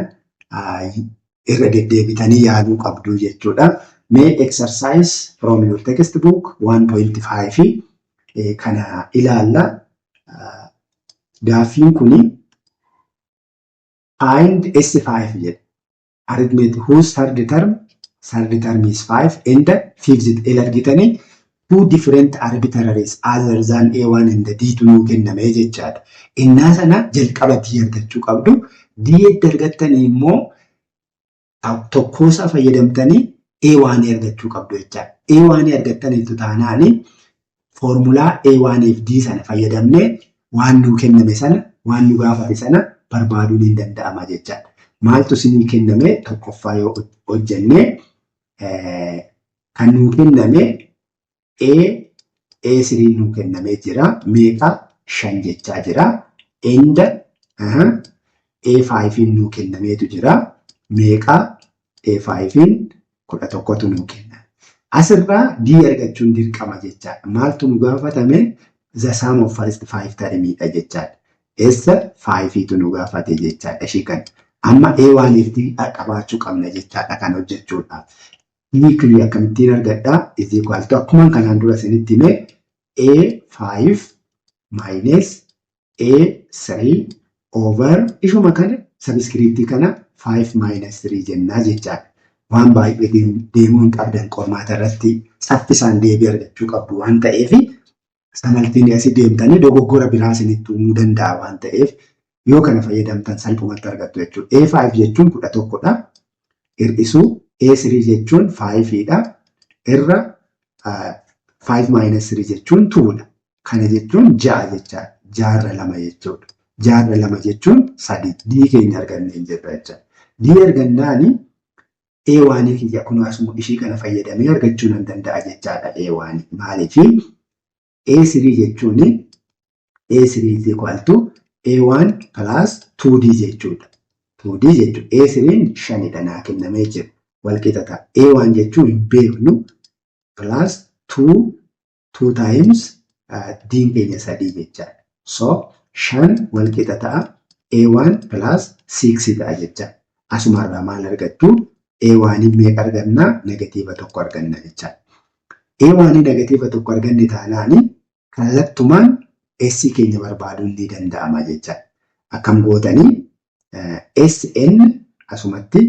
irra deddeebitanii yaaluu qabdu jechuudha. Mee exercise from your textbook 1.5 kana ilaalla. Gaaffiin kuni find S5 jedha. Arithmetic whose third term is 5 and fifth el argitanii two different arbitraries other than A1 and D tu nuu kenname jechaadha. Innaa sana jalqaba D argachuu qabdu. D edda argattanii immoo tokkoosaa fayyadamtanii A1 argachuu qabdu jechaadha. A1 argattaniitu taanaani foormulaa A1 fi D sana fayyadamnee waan nuu kenname sana, waan nu gaafate sana barbaaduun hin danda'ama jechaadha. Maaltu isinii kenname? Tokkoffaa yoo hojjenne kan nuu kenname A A3 nuu kennamee jira. Meeqa? 5 jechaa jira. And A5 nuu kennameetu jira. Meeqa? A5 11tu nuu kenname. Asirraa D argachuun dirqama jechaadha. Maaltu nu gaafatame? The sum of first five termiidha jechaadha. S 5tu nu gaafate jechaadha ishii kana. Amma A1 fi D qabaachuu qabna jechaadha kan hojjechuudhaaf. D kiyya akkamittiin argadhaa? Is equal to, akkuma kanaan dura isinitti hime, A5 minus A3 over ishuma kana subscriptii kana 5 minus 3 jennaa jechaadha. Waan baay'ee deemuu hin qabdan, qormaata irratti saffisaan deebii argachuu qabdu waan ta'eef, sanaltiin asii deemtanii dogoggora biraa isinitti uumuu danda'a waan ta'eef, yoo kana fayyadamtan salphumatti argattu jechuudha. A5 jechuun 11dha. Hir'isuu A3 jechuun 5dha. Irra 5 minus 3 jechuun 2dha. Kana jechuun 6 jechaadha. Jaarra lama jechuudha. Jaarra lama jechuun sadi. D keenya argannee hin jirra jechaadha. D argannaani A1 kiyya kun asuma ishii kana fayyadamee argachuu nan danda'a jechaadha A1. Maaliifi? A3 jechuun A3 is equal to A1 plus 2D jechuudha. 2D jechuudha. A3 shanidha naa kennamee jira. Wal qixa ta'a. A1 jechuun hin beeknu, plus 2 2 times D keenya sadii jechaadha. So 5 wal qixa ta'a A1 plus 6 ta'a jechaadha. Asumarraa maal argattu? A1 meeqa arganna? Negatiiva 1 arganna jechaadha. A1 negatiiva 1 arganne taanaani kallattumaan S keenya barbaaduun ni danda'ama jechaadha. Akkam gootanii? SN asumatti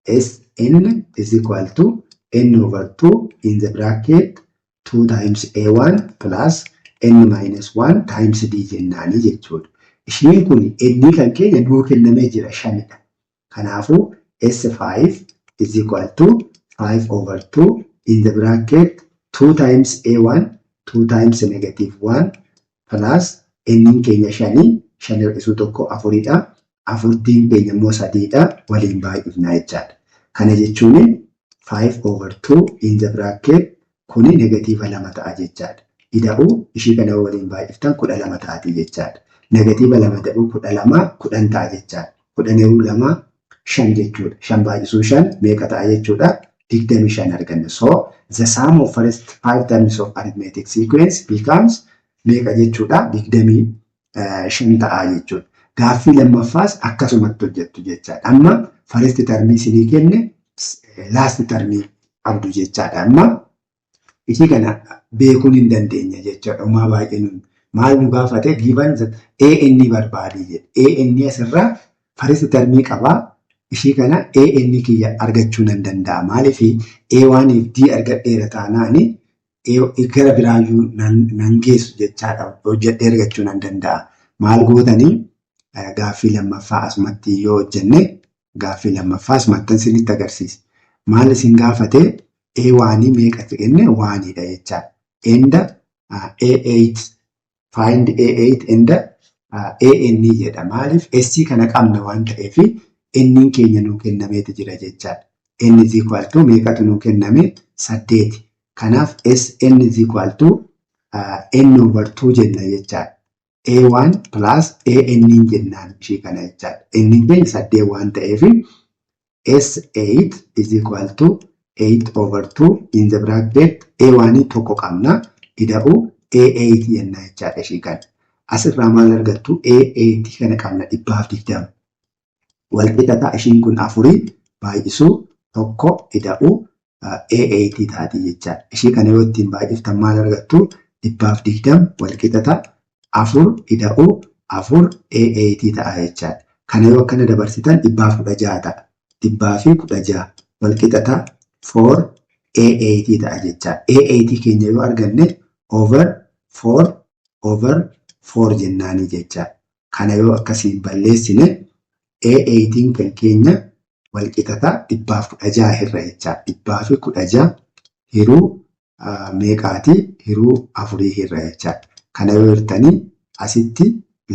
SN is equal to N over 2 in the bracket 2 times A1 plus N minus 1 times D jennaanii jechuudha. Isheen kun N kan keenya nuu kennamee jira, shanidha. Kanaafuu S5 is equal to 5 over 2 in the bracket 2 times A1, 2 times negative 1, plus N keenya shanii, shan hir'isuu tokko afuridha. Afurtiin keenya immoo sadiidha. Waliin baay'ifnaa jechaadha. Kana jechuun 5 over 2 in the bracket kuni negative lama ta'a jechaadha. Ida'uu ishii kana waliin baay'iftan 12 taati jechaadha. Negative lama ida'uu 12 10 ta'a jechaadha. 10 yeroo lama shan jechuudha. Shan baay'isuu shan meeqa ta'a jechuudha? 25 arganna. So the sum of first five terms of arithmetic sequence becomes meeqa jechuudha? 25 ta'a jechuudha. Gaaffii lammaffaas akkasumatti hojjettu jechaadha. Amma first termii isinii kenne, last termii qabdu jechaadha. Amma ishii kana beekuun hin dandeenya jechaadha. Homaa baay'ee nun maal nu gaafate? Given AN barbaadii jedhe. AN asirraa first termii qabaa. Ishii kana AN kiyya argachuu nan danda'a. Maaliif? A1 fi D argadheera taanaani gara biraayyuu nan geessu jechaadha. Hojjedhee argachuu nan danda'a. Maal gootanii? Gaaffii lammaffaa asumatti yoo hojjenne, gaaffii lammaffaa asumatti isinitti agarsiisa. Maal isin gaafate? A1 meeqa kenne? Onedha jechaadha. And A8, find A8 and AN jedha. Maaliif? S kana qabna waan ta'eef N keenya nuu kennameeti jira jechaadha. N is equal to meeqatu nuu kenname? Saddeeti. Kanaaf S N is equal to N over 2 jenna jechaadha. A1 plus AN jennaan ishii kana jechaadha. N keenya saddeet waan ta'eef S8 is equal to 8 over 2 in the bracket A1 tokko qabna, ida'u A8 jenna jechaadha ishii kana. Asirraa maal argattu? A8 kana qabna, 120. Walqixa ishiin kun afurii baay'isuu tokko ida'u A8 taati jechaadha. Ishii kana yoo ittiin baay'iftan maal argattu? 120 walqixa afur ida'u afur A8 ta'a jechaadha. Kana yoo akkana dabarsitan 116 ta'a. 116 walqixa 4 A8 ta'a jechaadha. A8 keenya yoo arganne over 4 over 4 jennaanii jechaadha. Kana yoo akkasiin balleessine A8 kan keenya walqixa 116 hirra jechaadha. 116 hiruu meeqaati? Hiruu afurii hirra jechaadha. Kana yoo hirtanii asitti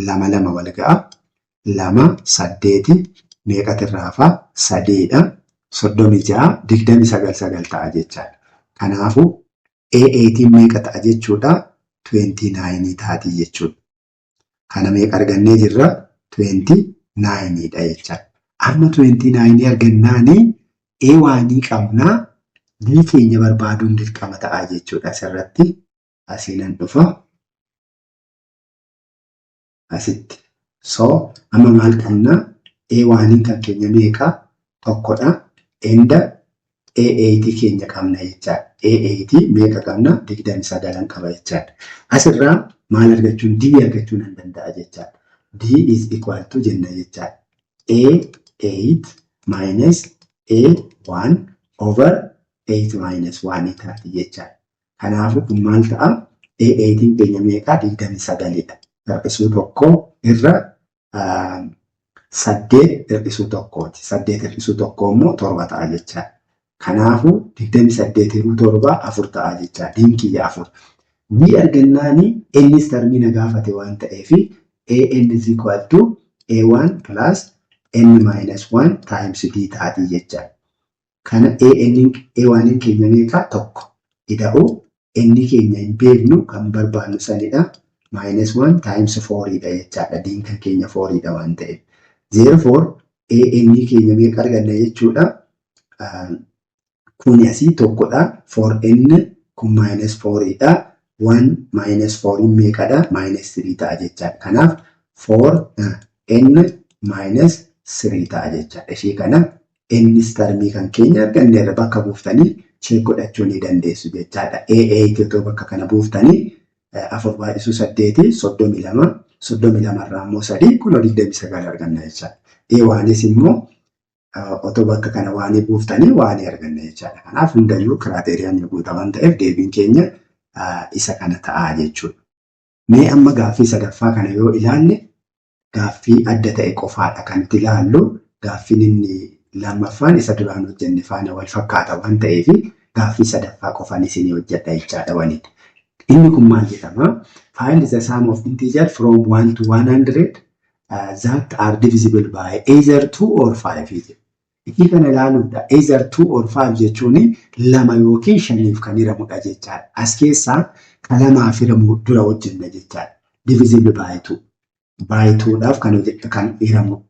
lama lama wal ga'a. Lama saddeeti meeqatu irraa hafaa? Sadiidha. 36, 29, sagal ta'a jechaadha. Kanaafuu A8 meeqa ta'a jechuudha? 29 taati jechuudha. Kana meeqa argannee jirra? 29 dha jechaadha. Amma 29 argannaanii A1 qabnaa, D keenya barbaaduun dirqama ta'a jechuudha asirratti. Asiinan dhufa. Asitti. So amma maal qabnaa? A1 kan keenya meeqa? Tokkodha. And A8 keenya qabna jechaadha. A8 meeqa qabna? 29 qaba jechaadha. Asirraa maal argachuun? D argachuu nan danda'a jechaadha. D is equal to jenna jechaadha. A8 minus A1 over 8 minus 1 taati jechaadha. Kanaafuu kun maal ta'a? A8 keenya meeqa? 29dha. Hir'isuu tokko irra saddeet hir'isuu tokkooti. Saddeet hir'isuu tokko immoo torba ta'a jechaadha. Kanaafuu 28 hiruu torba afur ta'a jechaadha. D'n kiyya afur. D argannaanii innis termii na gaafate waan ta'eef AN is equal to A1 plus N minus 1 times D taati jechaadha. Kana AN, A1 keenya meeqa? Tokko. Ida'u N keenya hin beeknu, kan barbaannu sanidha. Minus 1 times 4 dha jechaadha. D'n kan keenya 4 dha waan ta'eef. Therefore AN keenya meeqa arganna jechuudha? Kuni asii tokkodha. 4N kun minus 4 dha. 1 minus 4 meeqadha? Minus 3 ta'a jechaadha. Kanaaf 4N minus 3 ta'a jechaadha. Ishee kana innis termii kan keenya arganneerra, bakka buuftanii check godhachuu ni dandeessu jechaadha. A8 otoo bakka kana buuftanii afur baay'isuu saddeeti 32, 32 irraa immoo 3 kunoo 29 arganna jechaadha. A oneis immoo otoo bakka kana one buuftanii one arganna jechaadha. Kanaaf hundayyuu criteriaan ni guuta waan ta'eef deebiin keenya isa kana ta'a jechuudha. Mee amma gaaffii sadaffaa kana yoo ilaalle, gaaffii adda ta'e qofaadha kan nuti ilaallu. Gaaffiin inni lammaffaan isa duraan hojjenne faana wal fakkaata waan ta'eef gaaffii sadaffaa qofaan isinii hojjedha jechaadha waliin. Inni kun maal jedhama? Find the sum of integer from 1 to 100 that are divisible by either 2 or 5 jedha. Ishii kana ilaaluudha. Either 2 or 5 jechuun lama yookiin shaniif kan hiramudha jechaadha. As keessaa kan lamaaf hiramu dura hojjenna jechaadha. Divisible by 2. By 2dhaaf kan hiramu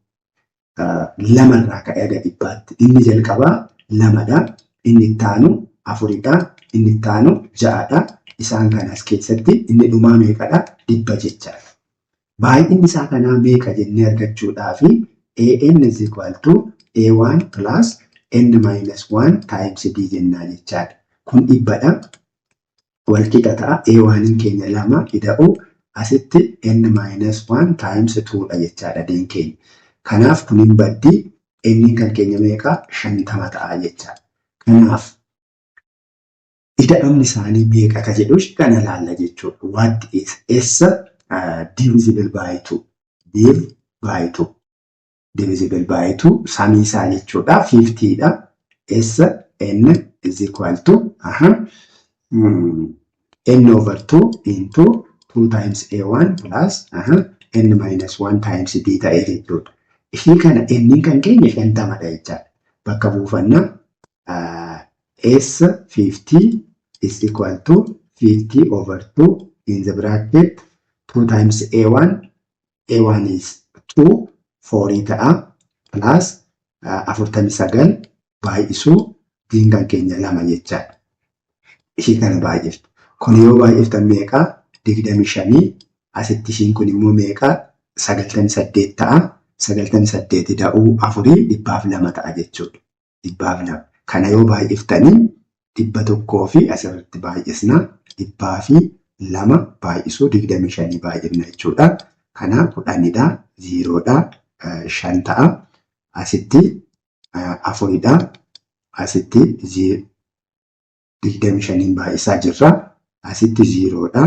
lamarraa ka'ee haga 100tti. Inni jalqabaa lamadha. Inni itti aanu afuridha. Inni itti aanu ja'adha. Isaan kana as keessatti inni dhumaa meeqadha? 100 jechaadha. Baay'inni isaa kanaa meeqa jennee argachuudhaaf AN is equal to A1 plus N minus 1 times D jennaa jechaadha. Kun 100dha. Wal qixa ta'a. A1 keenya lama ida'u asitti N minus 1 times 2 dha jechaadha D'n keenya. Kanaaf kun hin baddi. N kan keenya meeqa? 50 ta'a jechaadha. Kanaaf ida'amni isaanii meeqa ka jedhu kana laalla jechuudha. What is S divisible by 2? Div by 2. Divisible by 2 sumii isaa jechuudha. 50 dha. S N is equal to N over 2 into 2 times A1 plus N minus 1 times D ta'ee jechuudha. Ishii kana N kan keenya 50dha jechaadha. Bakka buufannaa S 50 is equal to 50 over 2 in the bracket 2 times A1, A1 is 2, 4 ta'a, plus 49 baay'isuu D'n kan keenya lama jechaadha. Ishii kana baay'iftu. Kun yoo baay'iftan meeqa? 25. Asitti ishiin kun immoo meeqa? 98 ta'a. 98 ida'uu afurii 102 ta'a jechuudha. 102. Kana yoo baay'iftanii 100 fi asirratti baay'isna, 102 baay'isuu 25 baay'ifna jechuudha. Kana 10dha, zerodha, shan ta'a. Asitti afuridha. Asitti 25n baay'isaa jirra. Asitti zerodha.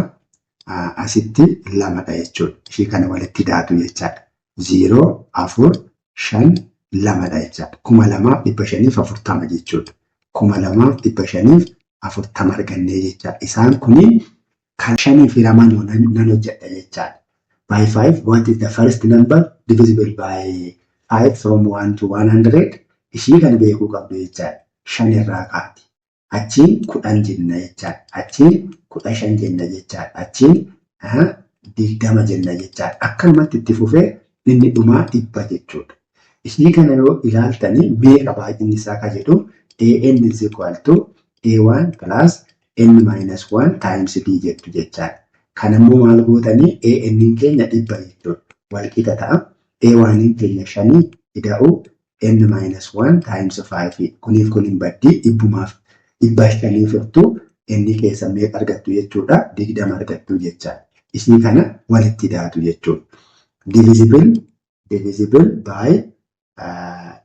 Asitti lamadha jechuudha. Ishii kana walitti daatu jechaadha. Zero, afur, shan, lamadha jechaadha. 2540 jechuudha. 2540 argannee jechaadha. Isaan kuni kan shaniif hiraman nan hojjedha jechaadha. By 5, what is the first number divisible by 5 from 1 to 100? Ishii kana beekuu qabdu jechaadha. Shan irraa kaati. Achiin 10 jenna jechaadha. Achiin 15 jenna jechaadha. Achiin 20 jenna jechaadha. Akkanumatti itti fufee inni dhumaa 100 jechuudha. Ishii kana yoo ilaaltanii meeqa baay'inni isaa ka jedhu AN is equal to A1 plus N minus 1 times D jettu jechaadha. Kan immoo maal gootanii? AN keenya 100 jechuudha. Wal qixa ta'a. A1 keenya shanii ida'uu N minus 1 times 5. Kuniif kun hin baddii, dhibbumaaf dhibba shaniif hirtuu inni keessa meeqa argattu jechuudha? 20 argattu jechaadha. Ishii kana walitti daatu jechuudha. Divisible by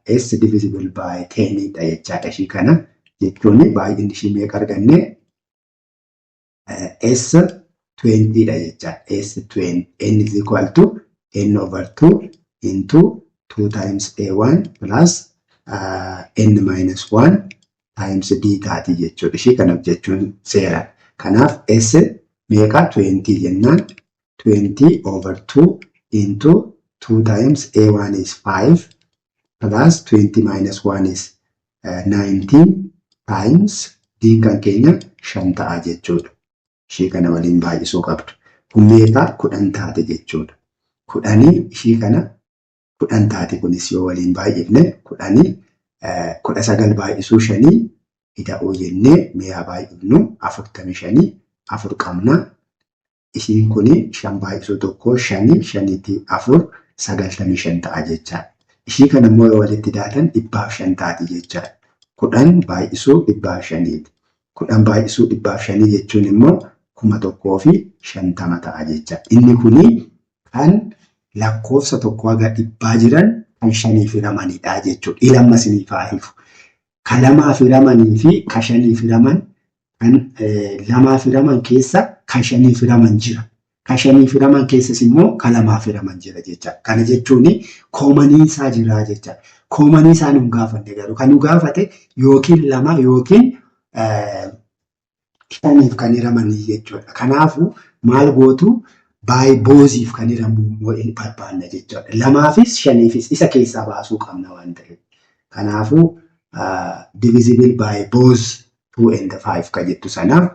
S divisible by 10 dha jechaadha. Ishii kana jechuun baay'inni ishii meeqa arganne? S 20 dha jechaadha. S 20, N is equal to N over 2 into 2 times A1 plus N minus 1 times D taati jechuudha. Ishii kana jechuun seera. Kanaaf S meeqa? 20 jennaan 20 over 2 into 2 times A1 is 5 plus 20 minus 1 is 19 times D kan keenya 5 ta'a jechuudha. Ishii kana waliin baay'isuu qabdu. Kun meeqa? 10 taate jechuudha. 10 ishii kana 10 taate. Kunis yoo waliin baay'ifne 10, 19 baay'isuu shanii ida'uu jennee mi'a baay'ifnu 45, afur qabna. Ishiin kuni shan baay'isuu tokko shanii, shaniitii afur 95 ta'a jechaadha. Ishii kana immoo yoo walitti daatan 105 taati jechaadha. 10 baay'isuu 105ti. 10 baay'isuu 105 jechuun immoo 1050 ta'a jechaadha. Inni kuni Kan lakkoofsa tokko haga dhibbaa jiran kan shaniif hiramanidha jechuudha. Ilamma isiniif haa hifu. Ka lamaaf hiramanii fi ka shaniif hiraman, kan lamaaf hiraman keessa ka shaniif hiraman jira. Ka shaniif hiraman keessas immoo ka lamaaf hiraman jira jecha. Kana jechuun common isaa jira jecha. Common isaa nu gaafanne, garuu kan nu gaafate yookiin lama yookiin shaniif kan hiramanii jechuudha. Kanaafuu maal gootu? By bothiif kan hiramu immoo barbaanna jechuudha. Lamaafis shaniifis isa keessaa baasuu qabna waan ta'eef. Kanaafuu divisible by both 2 and 5 kan jettu sanaaf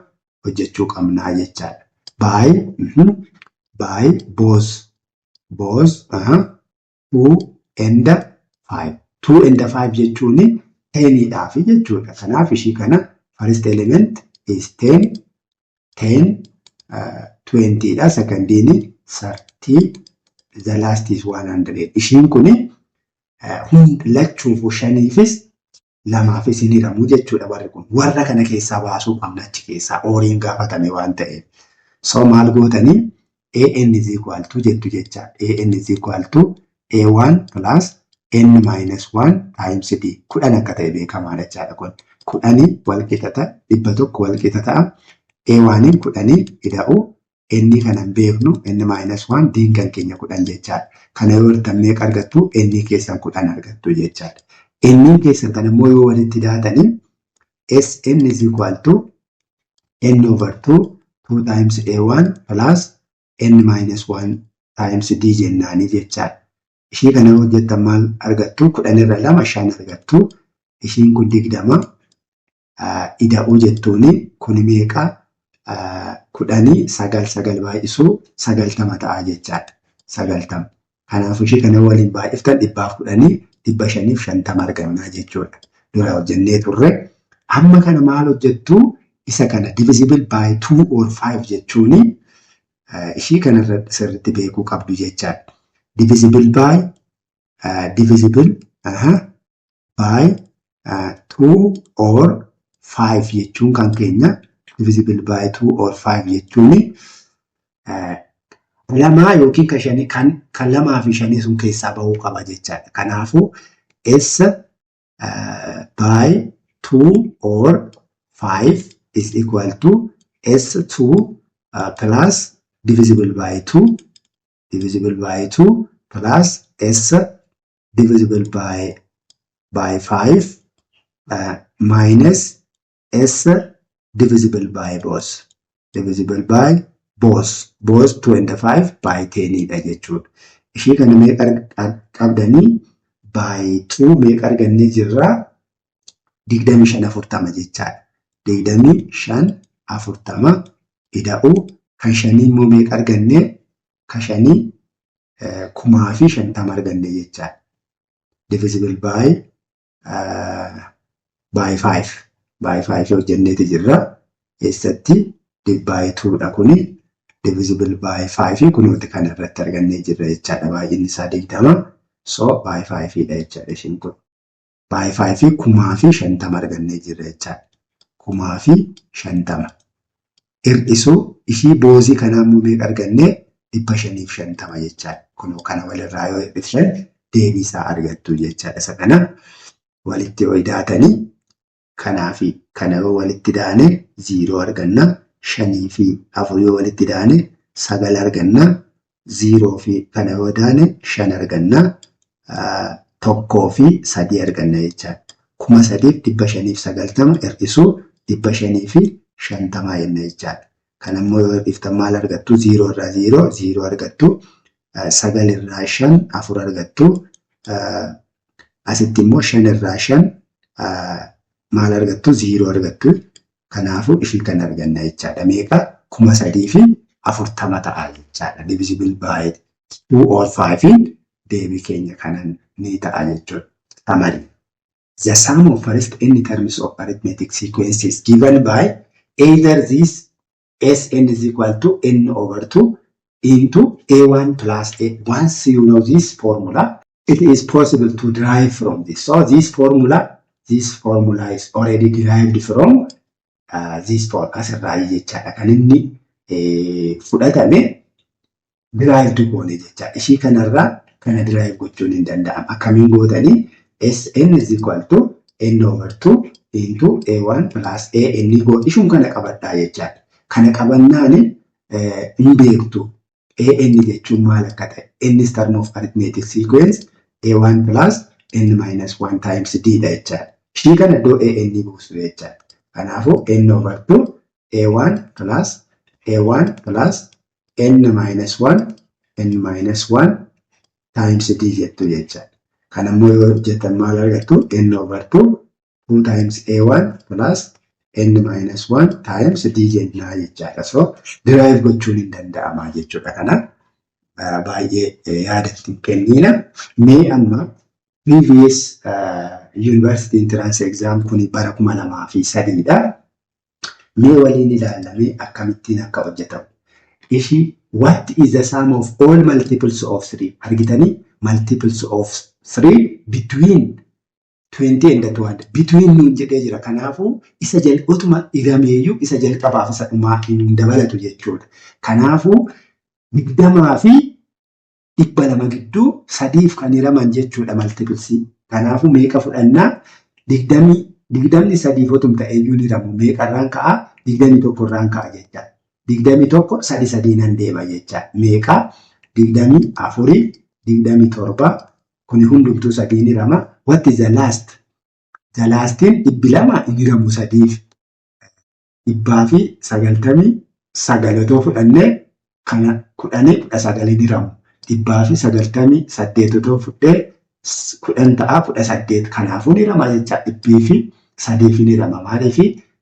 hojjechuu qabnaa jechaadha. By both 2 and 5. 2 and 5 jechuun 10dhaaf jechuudha. Kanaaf ishii kana first element is 10, 10, 20 dha. Secondiin 30, the last is 100. Ishiin kuni hundi lachuufuu shaniifis lamaafis hin hiramu jechuudha warri kun. Warra kana keessaa baasuu qabna, achi keessaa oriin gaafatame waan ta'eef. So maal gootanii? AN is equal to jettu jecha. AN is equal to A1 plus N minus 1 times D. 10 akka ta'e beekamaadha jechaadha kun. 10 wal qixa ta'a, 100 wal qixa ta'a. A1 10 ida'u N kana hin beeknu, N minus 1, D kan keenya 10 jechaadha. Kana yoo hirtan meeqa argattu? N keessan 10 argattu jechaadha. N keessan kan immoo yoo walitti daatanii Sn is equal to N over 2, 2 times A1 plus N minus 1 times D jennaanii jechaadha. Ishii kana yoo hojjettan maal argattu? 10 irra lama shan argattu. Ishiin kun 20 ida'uu jettuuni kun meeqa? 10, sagal, sagal baay'isuu 90 ta'a jechaadha. 90. Kanaafuu ishii kana waliin baay'iftan 110, 550 argannaa jechuudha. Dura hojjennee turre. Amma kana maal hojjettu? Isa kana divisible by 2 or 5 jechuuni ishii kanarra sirriitti beekuu qabdu jechaadha. Divisible by 2 or 5 jechuun kan keenya, divisible by 2 or 5 jechuuni lamaa yookiin kan shanii, kan lamaa fi shanii sun keessaa bahuu qaba jechaadha. Kanaafuu S by 2 or 5 is equal to S2 plus divisible by 2, divisible by 2 plus S divisible by 5 minus S divisible by both, divisible by both 2 and 5 by 10 dha jechuudha. Ishii kana meeqa qabdanii? By 2 meeqa argannee jirraa? 25 40 jechaadha. 25 40 ida'uu kan shanii immoo meeqa argannee? Kan shanii 1050 arganne jechaadha. Divisible by 5, by 5 hojjenneeti jirra. Eessatti? By 2 dha kuni. Divisible by 5 kunuuti kana irratti argannee jirra jechaadha. Baay'inni isaa 20. So by 5 dha jechaadha ishiin kun. By 5 1050 argannee jirra jechaadha. 1050. Hir'isuu ishii bothii kanaa immoo meeqa argannee? 550 jechaadha. Kunoo kana walirraa yoo hir'isan deebii isaa argattu jechaadha. Isa kana walitti yoo idaatanii, kanaa fi kana yoo walitti daane 0 arganna. Shanii fi afur yoo walitti daane sagal arganna. 0 fi kana yoo daane shan arganna. Tokkoo fi sadii arganna jechaadha. 3590 hir'isuu 550 jenna jechaadha. Kana immoo yoo hir'iftan maal argattu? 0 irraa 0, 0 argattu. Sagal irraa shan afur argattu. Asitti immoo shan irraa shan maal argattu? 0 argattu. Kanaafuu ishii kan arganna jechaadha. Meeqa? 3040 ta'a jechaadha. Divisible by two or five deebii keenya kanan ni ta'a jechuudha. Summary. The sum of first n terms of arithmetic sequence is given by either this Sn is equal to n over 2 into a1 plus a. Once you know this formula, it is possible to derive from this. So this formula is already derived from this formula. Asirraa jechaadha. Kan inni fudhatame Derived goone jecha. Ishii kanarraa kana derive gochuun hin danda'ama. Akkamiin gootanii? Sn is equal to n over 2 into a1 plus a n go ishum kana qabadhaa jechaadha. Kana qabannaani hin beektu. An jechuun maal akka ta'e. N is term of arithmetic sequence a1 plus n minus 1 times d dha jechaadha. Ishii kana iddoo an buustu jechaadha. Kanaafuu n over 2 a1 plus a1 plus n minus 1 n minus 1 times d jettu jechaadha. Kana immoo yoo hojjetan maal argattu? N over 2 2 times a1 plus n minus 1 times d jennaa jechaadha. So derive gochuun hin danda'ama jechuudha. Kana baay'ee yaadatti kenniina. Mee amma previous university entrance exam kuni bara 2003dha. Mee waliin ilaallamee akkamittiin akka hojjetamu. Ishii, what is the sum of all multiples of 3? Argitanii, multiples of 3 between 20 and 200. Between nuun jedhee jira. Kanaafuu isa otuma hirameeyyuu isa jalqabaaf isa dhumaa hin dabalatu jechuudha. Kanaafuu 20 fi 200 gidduu sadiif kan hiraman jechuudha multiplesii. Kanaafuu meeqa fudhannaa? 20 sadiif otum ta'eeyyuu ni hiramu. Meeqarraan ka'a? 21rraan ka'a jechaadha. 21 sadi sadiinan deema jechaadha. Meeqa? 24, 27, kuni hundumtuu sadiin hirama. What is the last? The lastiin 200 hin hiramu sadiif. 199 otoo fudhannee kana 10 19 hin hiramu. 198 otoo fudhee 10 ta'a, 18. Kanaafuu ni hirama jecha, dhibbii fi sadiif ni hirama. Maaliif?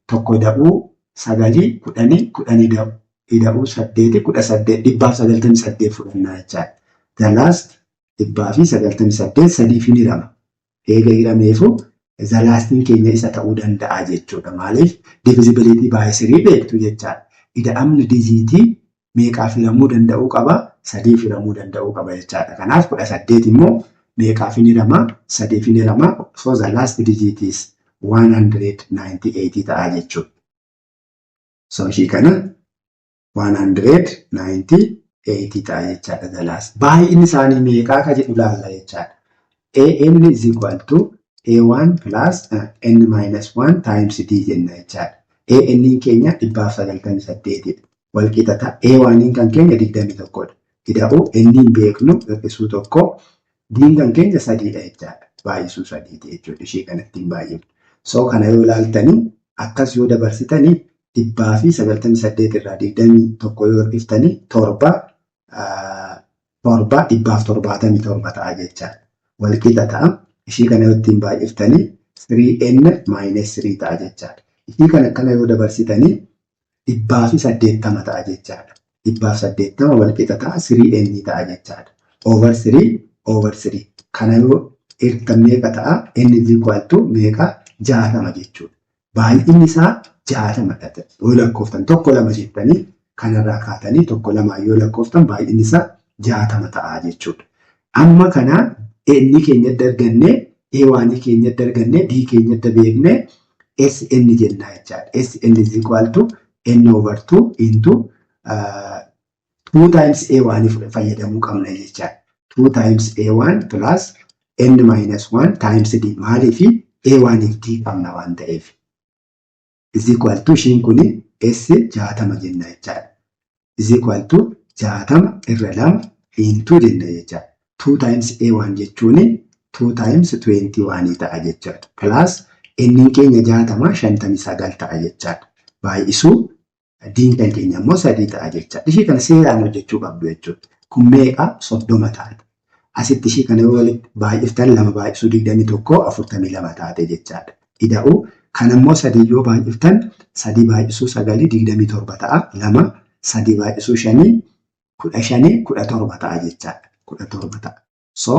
Tokko ida'uu sagalii 10, 10 ida'uu saddeeti 18, 198 fudhannaa jechaadha. The last 198 sadiif ni hirama. Eega hirameefu the lastiin keenya isa ta'uu danda'a jechuudha. Maaliif? Divisibility by three beektu jechaadha. Ida'amni digitii meeqaaf hiramuu danda'uu qaba? Sadiif hiramuu danda'uu qaba jechaadha. Kanaaf 18 immoo meeqaaf hin hirama? Sadiif hin hirama. So the last digit is 198 ta'a jechuudha. So ishii kana 198 ta'a jechaadha the last. Baay'inni isaanii meeqaa ka jedhu laalla jechaadha. AN is equal to A1 plus N minus 1 times D jenna jechaadha. AN keenya 198dha. Wal qixata A1 kan keenya 21dha. Ida'uu N hin beeknu, hir'isuu tokko, D kan keenya sadiidha jechaadha. Baay'isuu sadiiti jechuudha. Ishee kanatti hin baay'ifnu. So kana yoo ilaaltanii, akkas yoo dabarsitanii, 198 irraa 21 yoo hir'iftanii torba, torba, 177 ta'a jechaadha. Wal qixa ta'a. Ishii kana yoo ittiin baay'iftanii 3n minus 3 ta'a jechaadha. Ishii kana akkana yoo dabarsitanii 180 ta'a jechaadha. 180 wal qixa ta'a 3n ta'a jechaadha. Over 3 over 3. Kana yoo hirtan meeqa ta'a? N is equal to meeqa? 60 jechuudha. Baay'inni isaa 60dha. Yoo lakkooftan tokko lama jettanii kanarraa kaatanii tokko lamaa yoo lakkooftan baay'inni isaa 60 ta'a jechuudha. Amma kana N keenya adda argannee, A1 keenya adda argannee, D keenya adda beeknee, SN jennaa jechaadha. SN is equal to N over 2 into 2 times A1 fayyadamuu qabna jechaadha. 2 times A1 plus N minus 1 times D, maaliifi? A1 fi D qabna waan ta'eef. Is equal to ishiin kuni S 60 jenna jechaadha. Is equal to 60 irra lama into jenna jechaadha. 2 times A1 jechuun 2 times 21 ta'a jechaadha. Plus N keenya 60, 59 ta'a jechaadha. Baay'isuu D'n kan keenya immoo sadii ta'a jechaadha. Ishii kana seeraan hojjechuu qabdu jechuudha. Kun meeqa? 30 ta'a. Asitti ishii kana yoo walitti baay'iftan lama baay'isuu 21, 42 taate jechaadha. Ida'uu kan immoo sadii yoo baay'iftan sadii baay'isuu sagalii 27 ta'a. Lama sadii baay'isuu shanii 15, 17 ta'a jechaadha. 17 ta'a. So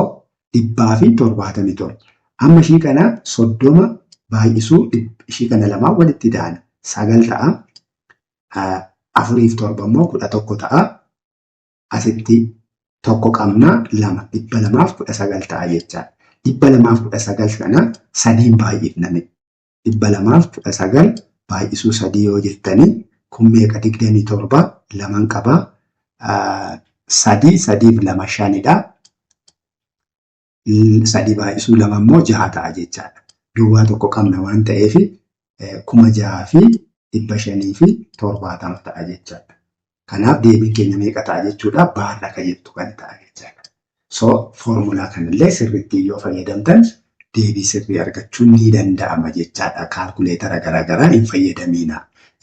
177. Amma ishii kana 30 baay'isuu ishii kana lamaan walitti da'an sagal ta'a. Afuriif torba immoo 11 ta'a. Asitti tokko qabna, lama, 219 ta'a jechaadha. 219 kana sadiin baay'ifname. 219 baay'isuu sadii yoo jettanii kun meeqa? 27, laman qabaa. Sadii, sadiif lama shanidha. Sadii baay'isuu lama immoo jaha ta'a jechaadha. Duwwaa tokko qabna waan ta'eef 6570 ta'a jechaadha. Kanaaf deebiin keenya meeqa ta'a jechuudha? Baarra kan jettu kan ta'a jechaadha. So foormulaa kanallee sirriitti yoo fayyadamtan deebii sirrii argachuun ni danda'ama jechaadha. Kaalkuleetara garaagaraa hin fayyadamiina.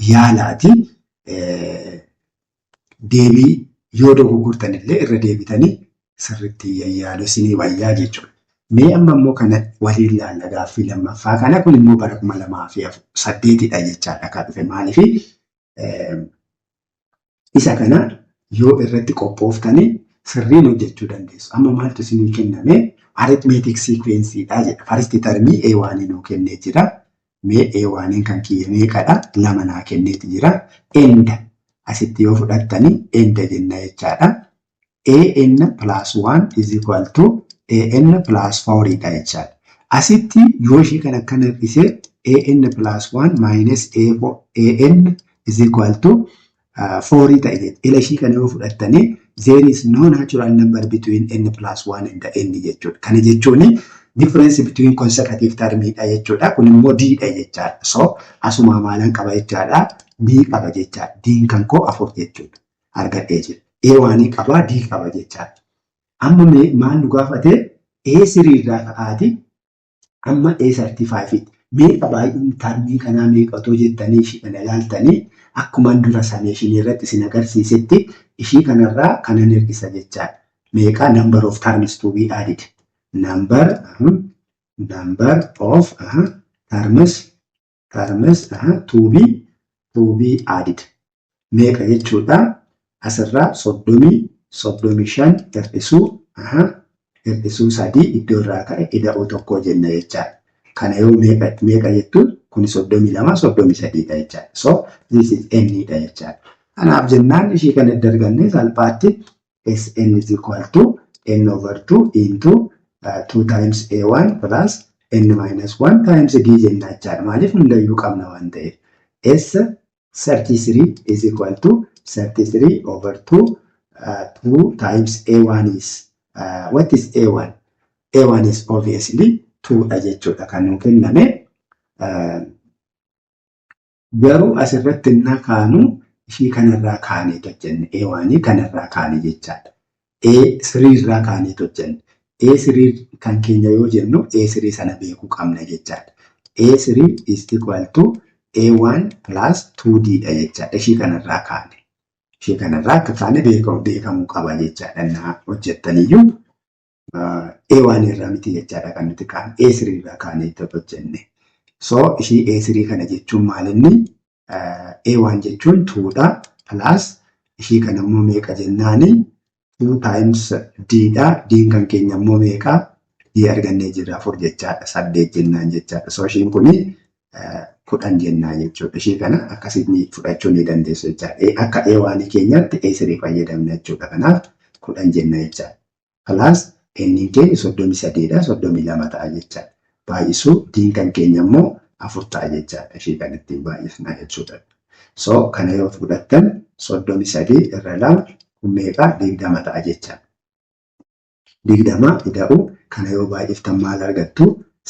Yaalaati deebii yoo dogoggortan illee irra deebitanii sirriitti yayyaaluu isinii wayyaa jechuudha. Mee amma immoo kana waliin laalla gaaffii lammaffaa kana. Kun immoo bara 2008dha jechaadha kan dhufe. Maaliif isa kana yoo irratti qophooftanii sirriin hojjechuu dandeessu. Amma maaltu isinii kenname? Arithmetic sequence dha jedha. First termii A1 nuu kennee jira. Mee A1 kan kiyya meeqadha? Lama naa kenneeti jira. And asitti yoo fudhattanii and jenna jechaadha. AN plus 1 is equal to AN plus 4 dha jechaadha. Asitti yoo ishee kan akkana hir'isee AN plus 1 minus AN is equal to 4 ta'e jechuudha. Ila ishii kana yoo fudhattanii there is no natural number between n plus 1 and n jechuudha. Kana jechuun difference between consecutive term dha jechuudha. Kun immoo d dha jechaadha. So asuma maalan qaba jechaadha? D qaba jechaadha. D kan koo afur jechuudha. Argadhee jira. A waanii qaba, D qaba jechaadha. Amma maal nu gaafate? A three irraa ka'aati amma A 35. Meeqa baay'inni termii kanaa meeqa otoo jettanii ishii kana ilaaltanii, akkuma dura summationii irratti isin agarsiisetti ishii kanarraa kanan hir'isa jechaadha. Meeqa? Number of terms to be added. Number of terms to be added. Meeqa jechuudha? Asirraa 35 hir'isuu sadii iddoo irraa ka'e ida'uu tokko jenna jechaadha. Kana yoo meeqa meeqa jettuun kuni 32, 33dha jechaadha. So this is n dha jechaadha. Kanaaf jennaan ishii kana edda arganne salphaatti Sn is equal to n over 2 into 2 times a1 plus n minus 1 times d jenna jechaadha. Maaliif? Hundayyuu qabna waan ta'eef. S 33 is equal to 33 over 2, 2 times a1 is, what is a1? A1 is obviously 2 dha jechuudha kan nuu kenname. Garuu asirratti innaa kaanu ishii kanarraa kaanee hojjenne. A1 kanarraa kaane jechaadha. A3 irraa kaanee hojjenne. A3 kan keenya yoo jennu A3 sana beekuu qabna jechaadha. A3 is equal to A1 plus 2D dha jechaadha. Ishii kanarraa kaane. Ishii kanarraa akka kaane beekamuu qaba jechaadha. Innaa hojjettaniyyuu A1 irraa miti jechaadha kan nuti kaane. A3 irraa kaanee hojjenne. So ishii A3 kana jechuun maalinni? A1 jechuun 2 dha plus ishii kana immoo meeqa jennaani? 2 times D dha. D kan keenya immoo meeqa? D argannee jirra, afur jechaadha. Saddeet jennaan jechaadha. So ishiin kuni 10 jennaa jechuudha. Ishii kana akkasitti fudhachuu ni dandeessu jechaadha. Akka A1 keenyaatti A3 fayyadamna jechuudha. Kanaaf 10 jenna jechaadha. Plus n keenya 33dha. 32 ta'a jechaadha. Baay'isuu D'n kan keenya immoo afur ta'a jechaadha. Ishii kan ittiin baay'isnaa jechuudha. So kana yoo fudhattan 33 irra lama kun meeqa? 20 ta'a jechaadha. 20 ida'u kana yoo baay'iftan maal argattu?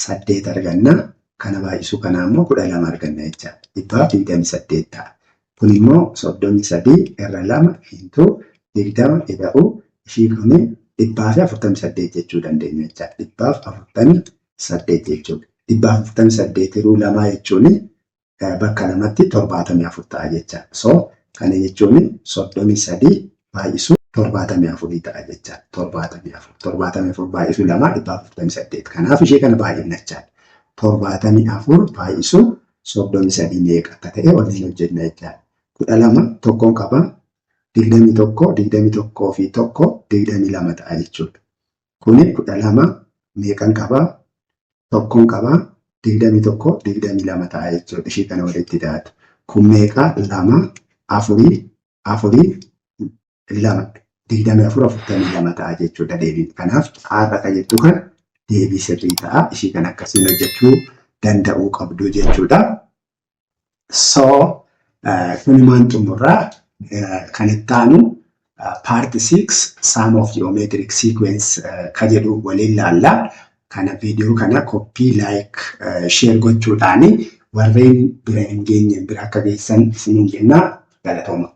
Saddeet arganna. Kana baay'isuu kanaa immoo 12 arganna jechaadha. 128 ta'a. Kun immoo 33 irra lama into 20 ida'u ishii kuni 148 jechuu dandeenya jechaadha. 148 jechuudha. 148 hiruu lamaa jechuun bakka lamatti 74 ta'a jechaadha. So kana jechuun 33 baay'isuu 74 ta'a jechaadha. 74. 74 baay'isuu lamaa 148. Kanaaf ishee kana baay'inna jechaadha. 74 baay'isuu 33 meeqa akka ta'e waliin hojjenna jechaadha. 12 tokkoon qaba. 21, 21 fi tokko 22 ta'a jechuudha. Kuni 12 meeqan qabaa? Tokkoon qabaa. 21, 22 ta'a jechuudha. Ishii kana walitti daatu. Kun meeqa? Lama, afurii, afurii, lama. 24, 42 ta'a jechuudha deebiin. Kanaaf har'a kan jettu kan deebii sirrii ta'a. Ishii kana akkasiin hojjechuu danda'uu qabdu jechuudha. So kunumaan xumurraa. Kan itti aanu Part 6, Sum of Geometric Sequence ka jedhu waliin laalla. Kana viidiyoo kana copy, like, share gochuudhaani warreen bira hin geenye bira akka geessan isiniin jenna. Galatooma.